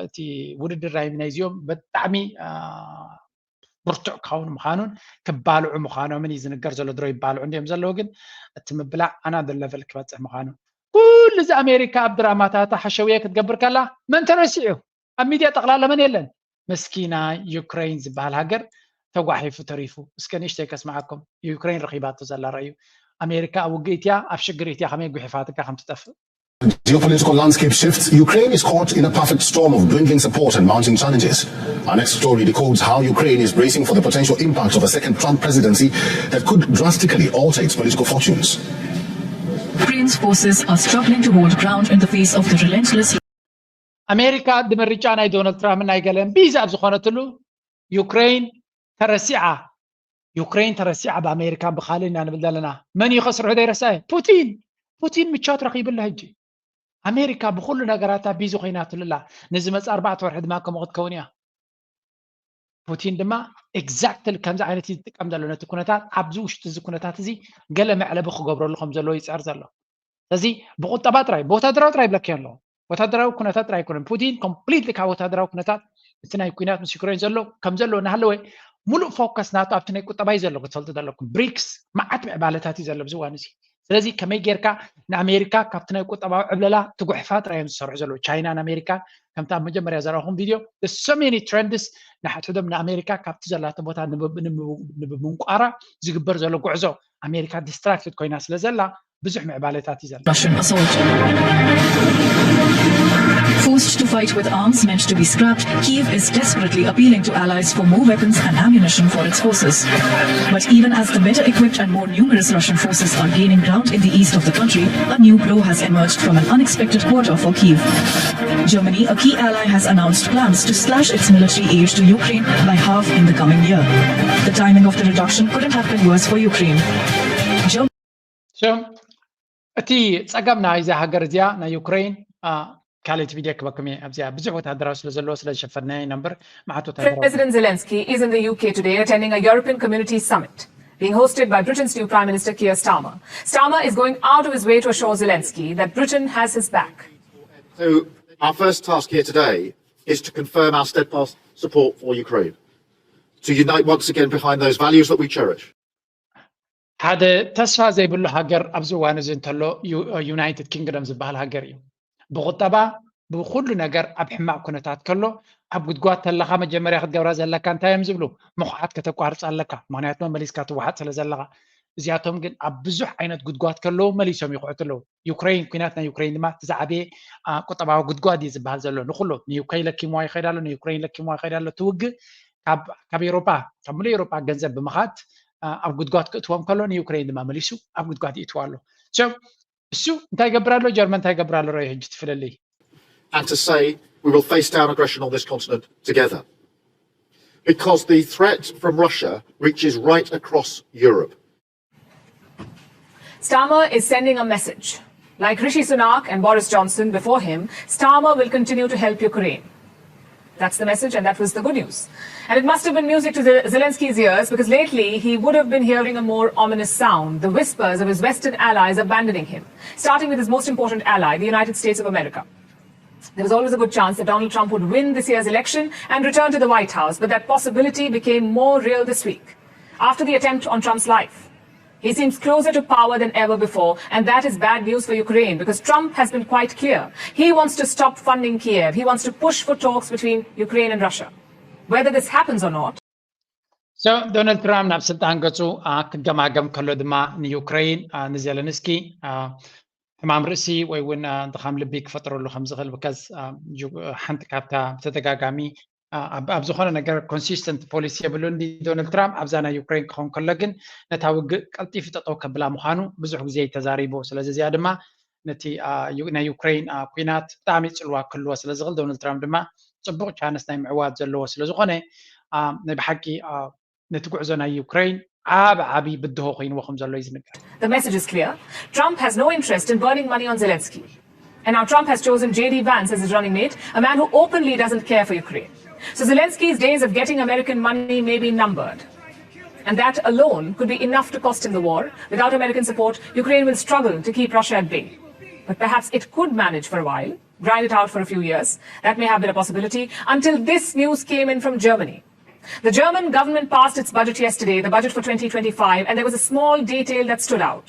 እቲ ውድድር ናይ ናይዚኦም ብጣዕሚ ብርቱዕ ክኸውን ምዃኑን ክባልዑ ምዃኖምን እዩ ዝንገር ዘሎ። ድሮ ይባልዑ እንዲዮም ዘለዉ ግን እቲ ምብላዕ ኣናደር ለቨል ክበፅሕ ምዃኑ ኩሉ እዚ ኣሜሪካ ኣብ ድራማታታ ሓሸውየ ክትገብር ከላ መን ተረሲዑ ኣብ ሚድያ ጠቕላላ መን የለን። መስኪና ዩክሬን ዝበሃል ሃገር ተጓሒፉ ተሪፉ። እስከ ንእሽተይ ከስምዓኩም። ዩክሬን ረኺባቶ ዘላ ረእዩ። ኣሜሪካ ኣብ ውግእ እትያ ኣብ ሽግር እትያ ከመይ ጉሒፋትካ ከም ትጠፍእ። Geopolitical landscape shifts, Ukraine is caught in a perfect storm of dwindling support and mounting challenges. Our next story decodes how Ukraine is bracing for the potential impact of a second Trump presidency that could drastically alter its political fortunes. Ukraine's forces are struggling to hold ground in the face of the relentless ኣሜሪካ ድምርጫ ናይ ዶናልድ ትራምፕ ናይ ገለን ቢዚ ኣብ ዝኾነትሉ ዩክሬን ተረሲዓ። ዩክሬን ተረሲዓ ብኣሜሪካን ብካልእ ኢና ንብል ዘለና። መን እዩ ከስርሑ ዘይረሳየ? ፑቲን። ፑቲን ምቾት ረኺብሉ ሕጂ። ኣሜሪካ ብኩሉ ነገራታ ቢዚ ኮይናትሉ ኣላ። ንዝመጽእ ኣርባዕተ ወርሒ ድማ ከምኡ ክትከውን እያ። ፑቲን ድማ ኤግዛክትሊ ከምዚ ዓይነት እዩ ዝጥቀም ዘሎ ነቲ ኩነታት ኣብዚ ውሽጢ እዚ ኩነታት እዚ ገለ መዕለቢ ክገብረሉ ከም ዘለዎ ይፅዕር ዘሎ። ስለዚ ብቁጠባ ጥራይ ብወታደራዊ ጥራይ ይብለካ ኣሎ። ወታደራዊ ኩነታት ጥራይ ኣይኮነን። ፑቲን ኮምፕሊትሊ ካብ ወታደራዊ ኩነታት እቲ ናይ ኩናት ምስ ዩክሬን ዘሎ ከም ዘሎ እናሃለወ ሙሉእ ፎከስ ናቱ ኣብቲ ናይ ቁጠባ እዩ ዘሎ። ክትፈልጡ ዘለኩም ብሪክስ መዓት ምዕባለታት እዩ ዘሎ ኣብዚ እዋን እዚ። ስለዚ ከመይ ጌርካ ንኣሜሪካ ካብቲ ናይ ቁጠባዊ ዕብለላ ትጉሕፋ ጥራይ እዮም ዝሰርሑ ዘለዉ። ቻይናን ኣሜሪካን ከምቲ ኣብ መጀመርያ ዘረኹም ቪድዮ so many trends ንሓድሕዶም ንኣሜሪካ ካብቲ ዘላቶ ቦታ ንምምንቋራ ዝግበር ዘሎ ጉዕዞ ኣሜሪካ ዲስትራክትድ ኮይና ስለ ዘላ ብዙሕ ምዕባለታት እዩ ዘሎ። Russian assault. Forced to fight with arms meant to be scrapped, Kyiv is desperately appealing to allies for more weapons and ammunition for its forces. But even as the better equipped and more numerous Russian forces are gaining ground in the east of the country, a new blow has emerged from an unexpected quarter for Kyiv. Germany, a key ally, has announced plans to slash its military aid to Ukraine by half in the coming year. The timing of the reduction couldn't have been worse for Ukraine. እቲ ጸገም ናይዛ ሃገር እዚኣ ናይ ዩክሬን ካልእቲ ቪድዮ ክበኩም እየ ኣብዚኣ ብዙሕ ወታደራዊ ስለ ዘለዎ ስለ ዝሸፈናዮ ኢና እምበር መዓት ወታደራዊ President Zelensky is in the U K today attending a European Community Summit being hosted by Britain's new Prime Minister Keir Starmer. Starmer is going out of his way to assure Zelensky that Britain has his back. So our first task here today is to confirm our steadfast support for Ukraine, to unite once again behind those values that we cherish. ሓደ ተስፋ ዘይብሉ ሃገር ኣብዚ እዋን እዚ እንተሎ ዩናይትድ ኪንግደም ዝበሃል ሃገር እዩ። ብቁጠባ ብኩሉ ነገር ኣብ ሕማቕ ኩነታት ከሎ፣ ኣብ ጉድጓድ ተለኻ መጀመርያ ክትገብራ ዘለካ እንታይ እዮም ዝብሉ? ምኹዓት ከተቋርፅ ኣለካ፣ ምክንያቱ መመሊስካ ትወሓጥ ስለ ዘለኻ። እዚኣቶም ግን ኣብ ብዙሕ ዓይነት ጉድጓድ ከለዉ መሊሶም ይኹዕቱ ኣለዉ። ዩክሬን፣ ኩናት ናይ ዩክሬን ድማ እቲ ዝዓበየ ቁጠባዊ ጉድጓድ እዩ ዝበሃል ዘሎ። ንኩሎም ንዩክሬን ለኪምዋ ይኸይድ ኣሎ፣ ንዩክሬን ለኪምዋ ይኸይድ ኣሎ። እቲ ውግእ ካብ ኤሮጳ፣ ካብ ሙሉእ ኤሮጳ ገንዘብ ብምኻት ኣብ ጉድጓድ ክእትዎም ከሎ፣ ንዩክሬን ድማ መሊሱ ኣብ ጉድጓድ ይእትዋ ኣሎ። እሱ እንታይ ይገብር ኣሎ? ጀርመን እንታይ ይገብር ኣሎ? ራይ ሕጂ ትፍለለይ and to say we will face down aggression on this continent together. Because the threat from Russia reaches right across Europe. Starmer is sending a message. Like Rishi Sunak and Boris Johnson before him, Starmer will continue to help Ukraine. That's the message, and that was the good news. And it must have been music to Zelensky's ears, because lately he would have been hearing a more ominous sound, the whispers of his Western allies abandoning him, starting with his most important ally, the United States of America. There was always a good chance that Donald Trump would win this year's election and return to the White House, but that possibility became more real this week, after the attempt on Trump's life. He seems closer to power than ever before, and that is bad news for Ukraine, because Trump has been quite clear. He wants to stop funding Kiev. He wants to push for talks between Ukraine and Russia. Whether this happens or not, ዶናልድ ትራምፕ ናብ ስልጣን ገጹ ክገማገም ከሎ ድማ ንዩክሬን ንዜለንስኪ ሕማም ርእሲ ወይ እውን ድኻም ልቢ ክፈጥረሉ ከም ዝኽእል ብከዝ ሓንቲ ካብታ ብተደጋጋሚ ኣብ ዝኾነ ነገር ኮንሲስተንት ፖሊሲ የብሉን ዶናልድ ትራምፕ። ኣብዛ ናይ ዩክሬን ክኸውን ከሎ ግን ነታ ውግእ ቀልጢፉ ጠጠው ከብላ ምዃኑ ብዙሕ ግዜ ተዛሪቡ። ስለዚ እዚኣ ድማ ነቲ ናይ ዩክሬን ኩናት ብጣዕሚ ፅልዋ ክህልዎ ስለ ዝኽእል ዶናልድ ትራምፕ ድማ ፅቡቕ ቻንስ ናይ ምዕዋት ዘለዎ ስለ ዝኾነ ናይ ብሓቂ ነቲ ጉዕዞ ናይ ዩክሬን ዓብ ዓቢ ብድሆ ኮይንዎ ከም ዘሎ እዩ ዝንገር። The message is clear. Trump has no interest in burning money on Zelensky. And now Trump has chosen J D Vance as his running mate, a man who openly doesn't care for Ukraine. So Zelensky's days of getting American money may be numbered. And that alone could be enough to cost him the war. Without American support, Ukraine will struggle to keep Russia at bay. But perhaps it could manage for a while, grind it out for a few years. That may have been a possibility, until this news came in from Germany. The German government passed its budget yesterday, the budget for twenty twenty-five, and there was a small detail that stood out.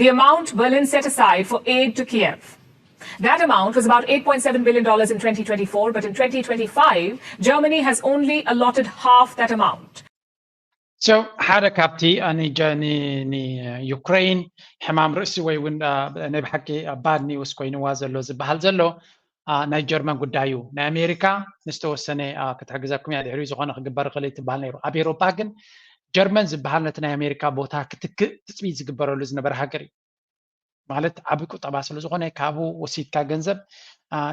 The amount Berlin set aside for aid to Kiev. That amount was about eight point seven billion dollars in twenty twenty-four, but in twenty twenty-five, Germany has only allotted half that amount. So ሓደ ካብቲ ንዩክሬን ሕማም ርእሲ ወይ እውን ናይ ብሓቂ ባድ ኒውስ ኮይንዋ ዘሎ ዝበሃል ዘሎ ናይ ጀርመን ጉዳይ እዩ። ናይ ኣሜሪካ ንዝተወሰነ ክትሕግዘኩም እያ፣ ድሕሪኡ ዝኾነ ክግበር ይኽእል እዩ ትበሃል ነይሩ። ኣብ ኤሮፓ ግን ጀርመን ዝበሃል ነቲ ናይ ኣሜሪካ ቦታ ክትክእ ትፅቢት ዝግበረሉ ዝነበረ ሃገር እዩ። ማለት ዓቢ ቁጠባ ስለ ዝኾነ ካብኡ ወሲድካ ገንዘብ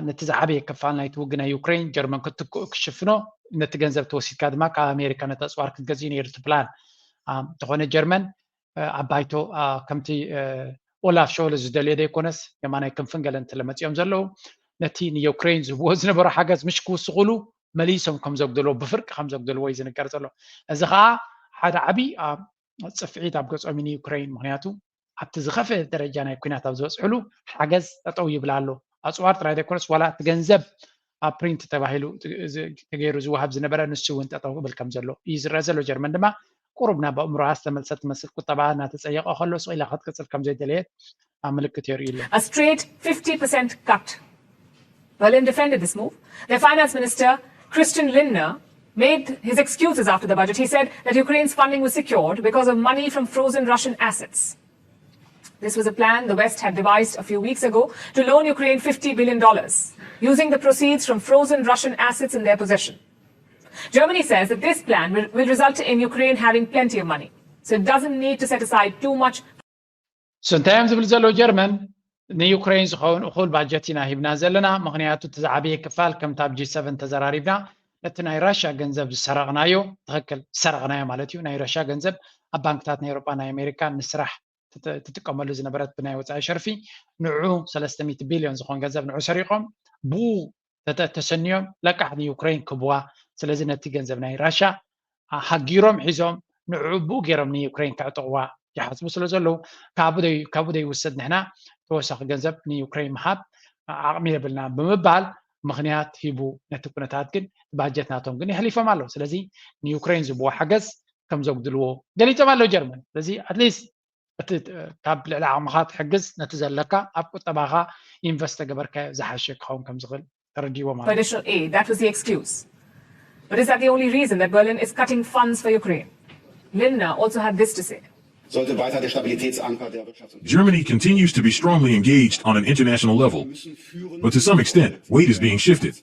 ነቲ ዝዓበየ ክፋል ናይቲ ውግእ ናይ ዩክሬን ጀርመን ክትክኡ ክሽፍኖ፣ ነቲ ገንዘብ ተወሲድካ ድማ ካብ ኣሜሪካ ነቲ ኣፅዋር ክትገዝእ ነይሩ እቲ ፕላን። እንተኾነ ጀርመን ኣብ ባይቶ ከምቲ ኦላፍ ሾልዝ ዝደልዮ ዘይኮነስ የማናይ ክንፍን ገለን ስለመፂኦም ዘለዉ ነቲ ንዩክሬን ዝህብዎ ዝነበሩ ሓገዝ ምሽ ክውስኽሉ መሊሶም ከም ዘጉደልዎ ብፍርቂ ከም ዘጉደልዎ እዩ ዝንገር ዘሎ። እዚ ከዓ ሓደ ዓብዪ ፅፍዒት ኣብ ገፆም እዩ ንዩክሬን። ምክንያቱ ኣብቲ ዝኸፍአ ደረጃ ናይ ኩናት ኣብ ዝበፅሕሉ ሓገዝ ጠጠው ይብል ኣሎ። ኣፅዋር ጥራይ ዘይኮነስ ዋላ እቲ ገንዘብ ኣብ ፕሪንት ተባሂሉ ተገይሩ ዝወሃብ ዝነበረ ንሱ እውን ጠጠው ክብል ከም ዘሎ እዩ ዝረአ ዘሎ። ጀርመን ድማ ቁሩብ ናብ ኣእምሮኣ ዝተመልሰት ትመስል፣ ቁጠባ እናተፀየቐ ከሎ ስቕ ኢላ ክትቅፅል ከም ዘይደለየት ምልክት የርእዩ ኣሎ። A straight fifty percent cut. Berlin defended this move. Their finance minister, Christian Lindner, made his excuses after the budget. He said that Ukraine's funding was secured because of money from frozen Russian assets. This was a plan the West had devised a few weeks ago to loan Ukraine fifty billion dollars, using the proceeds from frozen Russian assets in their possession. Germany says that this plan will, will result in Ukraine having plenty of money, so it doesn't need to set aside too much. So እንታይ እዮም ዝብል ዘለዉ ጀርመን? ንዩክሬን ዝኸውን እኹል ባጀት ኢና ሂብና ዘለና፣ ምክንያቱ እቲ ዝዓበየ ክፋል ከምቲ ኣብ ጂ ሰቨን ተዘራሪብና ነቲ ናይ ራሽያ ገንዘብ ዝሰረቕናዮ፣ ትኽክል ዝሰረቕናዮ ማለት እዩ፣ ናይ ራሽያ ገንዘብ ኣብ ባንክታት ናይ ኤውሮጳ ናይ ኣሜሪካ ንስራሕ ትጥቀመሉ ዝነበረት ብናይ ወፃኢ ሸርፊ ንዑ ሰለስተ ሚእቲ ቢልዮን ዝኾን ገንዘብ ንዑ ሰሪቖም ብኡ ተሰንዮም ለቃሕ ንዩክሬን ክህብዋ። ስለዚ ነቲ ገንዘብ ናይ ራሽያ ሃጊሮም ሒዞም ንዑ ብኡ ገይሮም ንዩክሬን ከዕጥቕዋ ይሓስቡ ስለ ዘለዉ ካብኡ ዘይውሰድ ንሕና ተወሳኺ ገንዘብ ንዩክሬን ምሃብ ዓቕሚ የብልና ብምባል ምኽንያት ሂቡ ነቲ ኩነታት ግን ባጀት ናቶም ግን የሕሊፎም ኣለዉ። ስለዚ ንዩክሬን ዝብዎ ሓገዝ ከም ዘጉድልዎ ገሊጾም ኣለዉ ጀርመን። ስለዚ ኣትሊስት እቲ ካብ ልዕሊ ዓቕምኻ ትሕግዝ ነቲ ዘለካ ኣብ ቁጠባኻ ኢንቨስት ተገበርካዮ ዝሓሸ ክኸውን ከም ዝኽእል ተረዲዎ ማለት እዩ። Additional aid, that was the excuse. But is that the only reason that Berlin is cutting funds for Ukraine? Lindner also had this to say. Sollte weiter der Stabilitätsanker der Wirtschafts- und Germany continues to be strongly engaged on an international level, but to some extent, weight is being shifted.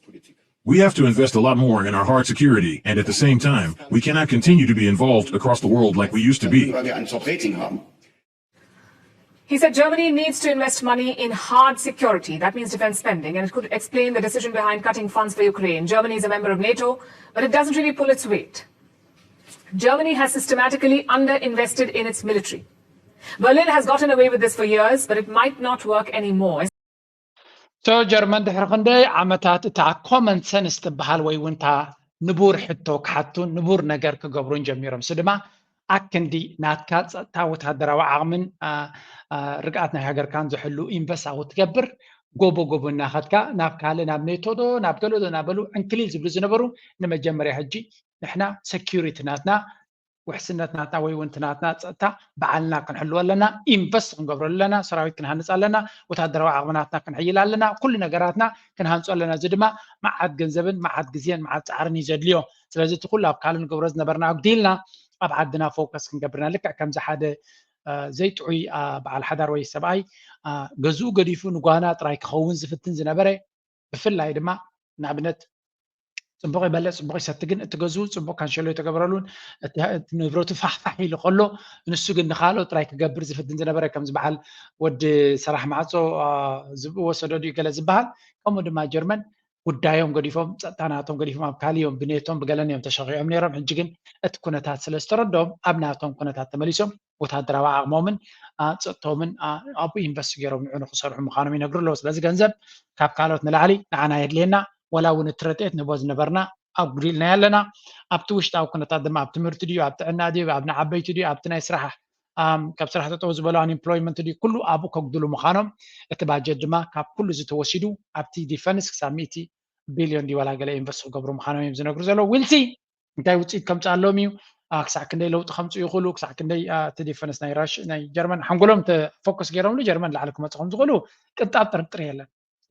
We have to invest a lot more in our hard security, and at the same time, we cannot continue to be involved across the world like we used to be. Weil wir ein Top-Rating haben. He said Germany needs to invest money in hard security. That means defense spending, and it could explain the decision behind cutting funds for Ukraine. Germany is a member of NATO, but it doesn't really pull its weight. Germany has systematically underinvested in its military. Berlin has gotten away with this for years, but it might not work anymore. So ጀርመን ድሕሪ ክንደይ ዓመታት እታ ኮመን ሰንስ ትበሃል ወይ እውን እታ ንቡር ሕቶ ክሓቱን ንቡር ነገር ክገብሩን ጀሚሮም። እሱ ድማ ኣክንዲ ናትካ ጸጥታ ወታደራዊ ዓቕምን ርግኣት ናይ ሃገርካን ዝሕሉ ኢንቨስት ኣብ ትገብር ጎቦ ጎቦ እናኸድካ ናብ ካልእ ናብ ኔቶ ዶ ናብ ገለ ዶ እናበሉ ዕንክሊል ዝብሉ ዝነበሩ ንመጀመርያ ሕጂ ንሕና ሰኪሪቲ ናትና ውሕስነት ናትና ወይ እውን ናትና ፀጥታ ባዕልና ክንሕልዎ ኣለና። ኢንቨስት ክንገብረሉ ኣለና። ሰራዊት ክንሃንፅ ኣለና። ወታደራዊ ዓቕሚ ናትና ክንሕይል ኣለና። ኩሉ ነገራትና ክንሃንፆ ኣለና። እዚ ድማ መዓት ገንዘብን መዓት ግዜን መዓት ፃዕርን እዩ ዘድልዮ። ስለዚ እቲ ኩሉ ኣብ ካልእ ንገብሮ ዝነበርና ኣጉዲልና ኣብ ዓድና ፎከስ ክንገብርና ልክዕ ከምዚ ሓደ ዘይጥዑይ በዓል ሓዳር ወይ ሰብኣይ ገዝኡ ገዲፉ ንጓና ጥራይ ክኸውን ዝፍትን ዝነበረ ብፍላይ ድማ ንኣብነት ፅቡቕ ይበልዕ ፅቡቕ ይሰቲ ግን እቲ ገዝኡ ፅቡቕ ካንሸሎ የተገበረሉን ንብረቱ ፋሕፋሕ ኢሉ ከሎ ንሱ ግን ንካልኦ ጥራይ ክገብር ዝፍትን ዝነበረ ከምዚ በዓል ወዲ ሰራሕ ማዕፆ ዝብእዎ ሰደዱ ገለ ዝበሃል ከምኡ ድማ ጀርመን ጉዳዮም ገዲፎም ፀጥታ ናቶም ገዲፎም ኣብ ካሊዮም ብኔቶም ብገለን እዮም ተሸኺዖም ነይሮም ሕጂ ግን እቲ ኩነታት ስለ ዝተረድኦም ኣብ ናቶም ኩነታት ተመሊሶም ወታደራዊ ዓቕሞምን ፀጥቶምን ኣብኡ ኢንቨስት ገይሮም ንዑ ንክሰርሑ ምዃኖም ይነግሩ ኣለዉ ስለዚ ገንዘብ ካብ ካልኦት ንላዕሊ ንዓና የድልየና ወላ እውን እቲ ረድኤት ንህቦ ዝነበርና ኣጉዲልናዮ ኣለና ኣብቲ ውሽጣዊ ኩነታት ድማ ኣብ ትምህርቲ ድዩ ኣብ ጥዕና ድዩ ኣብ ንዓበይቲ ድዩ ኣብቲ ናይ ስራሕ ካብ ስራሕ ጠጠው ዝበሉ ኣንኤምፕሎይመንት ድዩ ኩሉ ኣብኡ ከጉድሉ ምዃኖም እቲ ባጀት ድማ ካብ ኩሉ ዝተወሲዱ ኣብቲ ዲፈንስ ክሳብ ሚእቲ ቢልዮን ድዩ ዋላ ገለ ኢንቨስት ክገብሩ ምዃኖም እዮም ዝነግሩ ዘለዉ we'll see እንታይ ውፅኢት ከምፅእ ኣለዎም እዩ ክሳዕ ክንደይ ለውጢ ከምፅኡ ይኽእሉ ክሳዕ ክንደይ እቲ ዲፈንስ ናይ ራሽ ናይ ጀርመን ሓንጎሎም ተፎከስ ገይሮምሉ ጀርመን ላዕሊ ክመፁ ከም ዝኽእሉ ቅንጣብ ጥርጥር የለን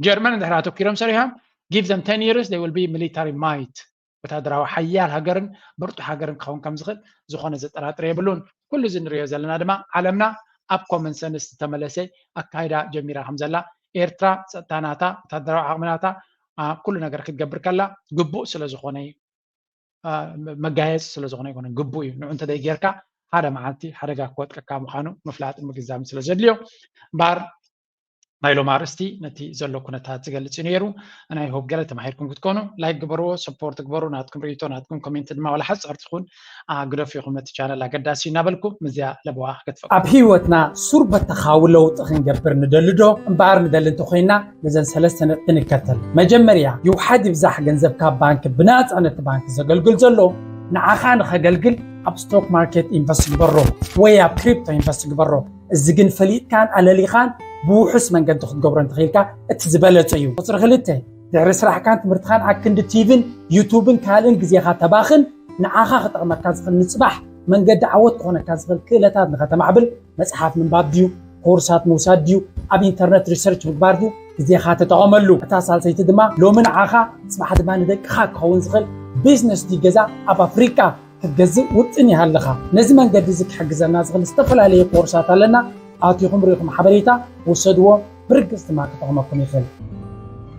ጀርመን እንድሕር ኣተኪሮም ሰሪሖም give them ten years they will be military might ወታደራዊ ሓያል ሃገርን ብርቱ ሃገርን ክኸውን ከም ዝኽእል ዝኾነ ዘጠራጥር የብሉን ኩሉ እዚ ንሪኦ ዘለና ድማ ዓለምና ኣብ ኮመን ሰንስ ዝተመለሰ ኣካይዳ ጀሚራ ከም ዘላ ኤርትራ ፀጥታ ናታ ወታደራዊ ዓቕሚ ናታ ኩሉ ነገር ክትገብር ከላ ግቡእ ስለ ዝኾነ እዩ መጋየፂ ስለ ዝኾነ ይኮነ ግቡእ እዩ ንዑ እንተደይ ጌርካ ሓደ መዓልቲ ሓደጋ ክወጥቀካ ምዃኑ ምፍላጥን ምግንዛብን ስለ ዘድልዮ እምበኣር ናይ ሎም ኣርእስቲ ነቲ ዘሎ ኩነታት ዝገልፅ እዩ ነይሩ ናይ ሆብ ገለ ተማሂርኩም ክትኮኑ ላይክ ግበርዎ ሰፖርት ግበሩ ናትኩም ርእቶ ናትኩም ኮሜንት ድማ ዋላ ሓፂር ትኹን ግደፍ ኢኹም ነቲ ቻነል ኣገዳሲ እናበልኩ ምዝያ ለበዋ ክገድፈኩም ኣብ ህይወትና ሱር በተኻዊ ለውጢ ክንገብር ንደሊ ዶ እምበኣር ንደሊ እንተኮይና ነዘን ሰለስተ ነጥቢ ንከተል መጀመርያ ይውሓድ ይብዛሕ ገንዘብ ካብ ባንክ ብናፃ ነቲ ባንክ ዘገልግል ዘሎ ንዓኻ ንኸገልግል ኣብ ስቶክ ማርኬት ኢንቨስት ግበሮ ወይ ኣብ ክሪፕቶ ኢንቨስት ግበሮ እዚ ግን ፈሊጥካን ኣለሊኻን ብውሑስ መንገዲ ክትገብሮ እንተኽኢልካ እቲ ዝበለፀ እዩ። ቁፅሪ ክልተ ድሕሪ ስራሕካን ትምህርትኻን ኣክንዲ ቲቪን ዩቱብን ካልእን ግዜኻ ተባኽን ንዓኻ ክጠቕመካ ዝኽእል ንፅባሕ መንገዲ ዓወት ክኾነካ ዝኽእል ክእለታት ንኸተማዕብል መፅሓፍ ምንባብ ድዩ ኮርሳት ምውሳድ ድዩ ኣብ ኢንተርነት ሪሰርች ምግባር ድዩ ግዜኻ ተጠቐመሉ። እታ ሳልሰይቲ ድማ ሎሚ ንዓኻ ፅባሕ ድማ ንደቅኻ ክኸውን ዝኽእል ቢዝነስ ድዩ ገዛ ኣብ ኣፍሪቃ ክትገዝእ ውጥን ይሃልኻ። ነዚ መንገዲ እዚ ክሕግዘና ዝኽእል ዝተፈላለየ ኮርሳት ኣለና። ኣቲኹም ርኢኹም ሓበሬታ ውሰድዎ ብርግጽ ድማ ክጠቕመኩም ይኽእል።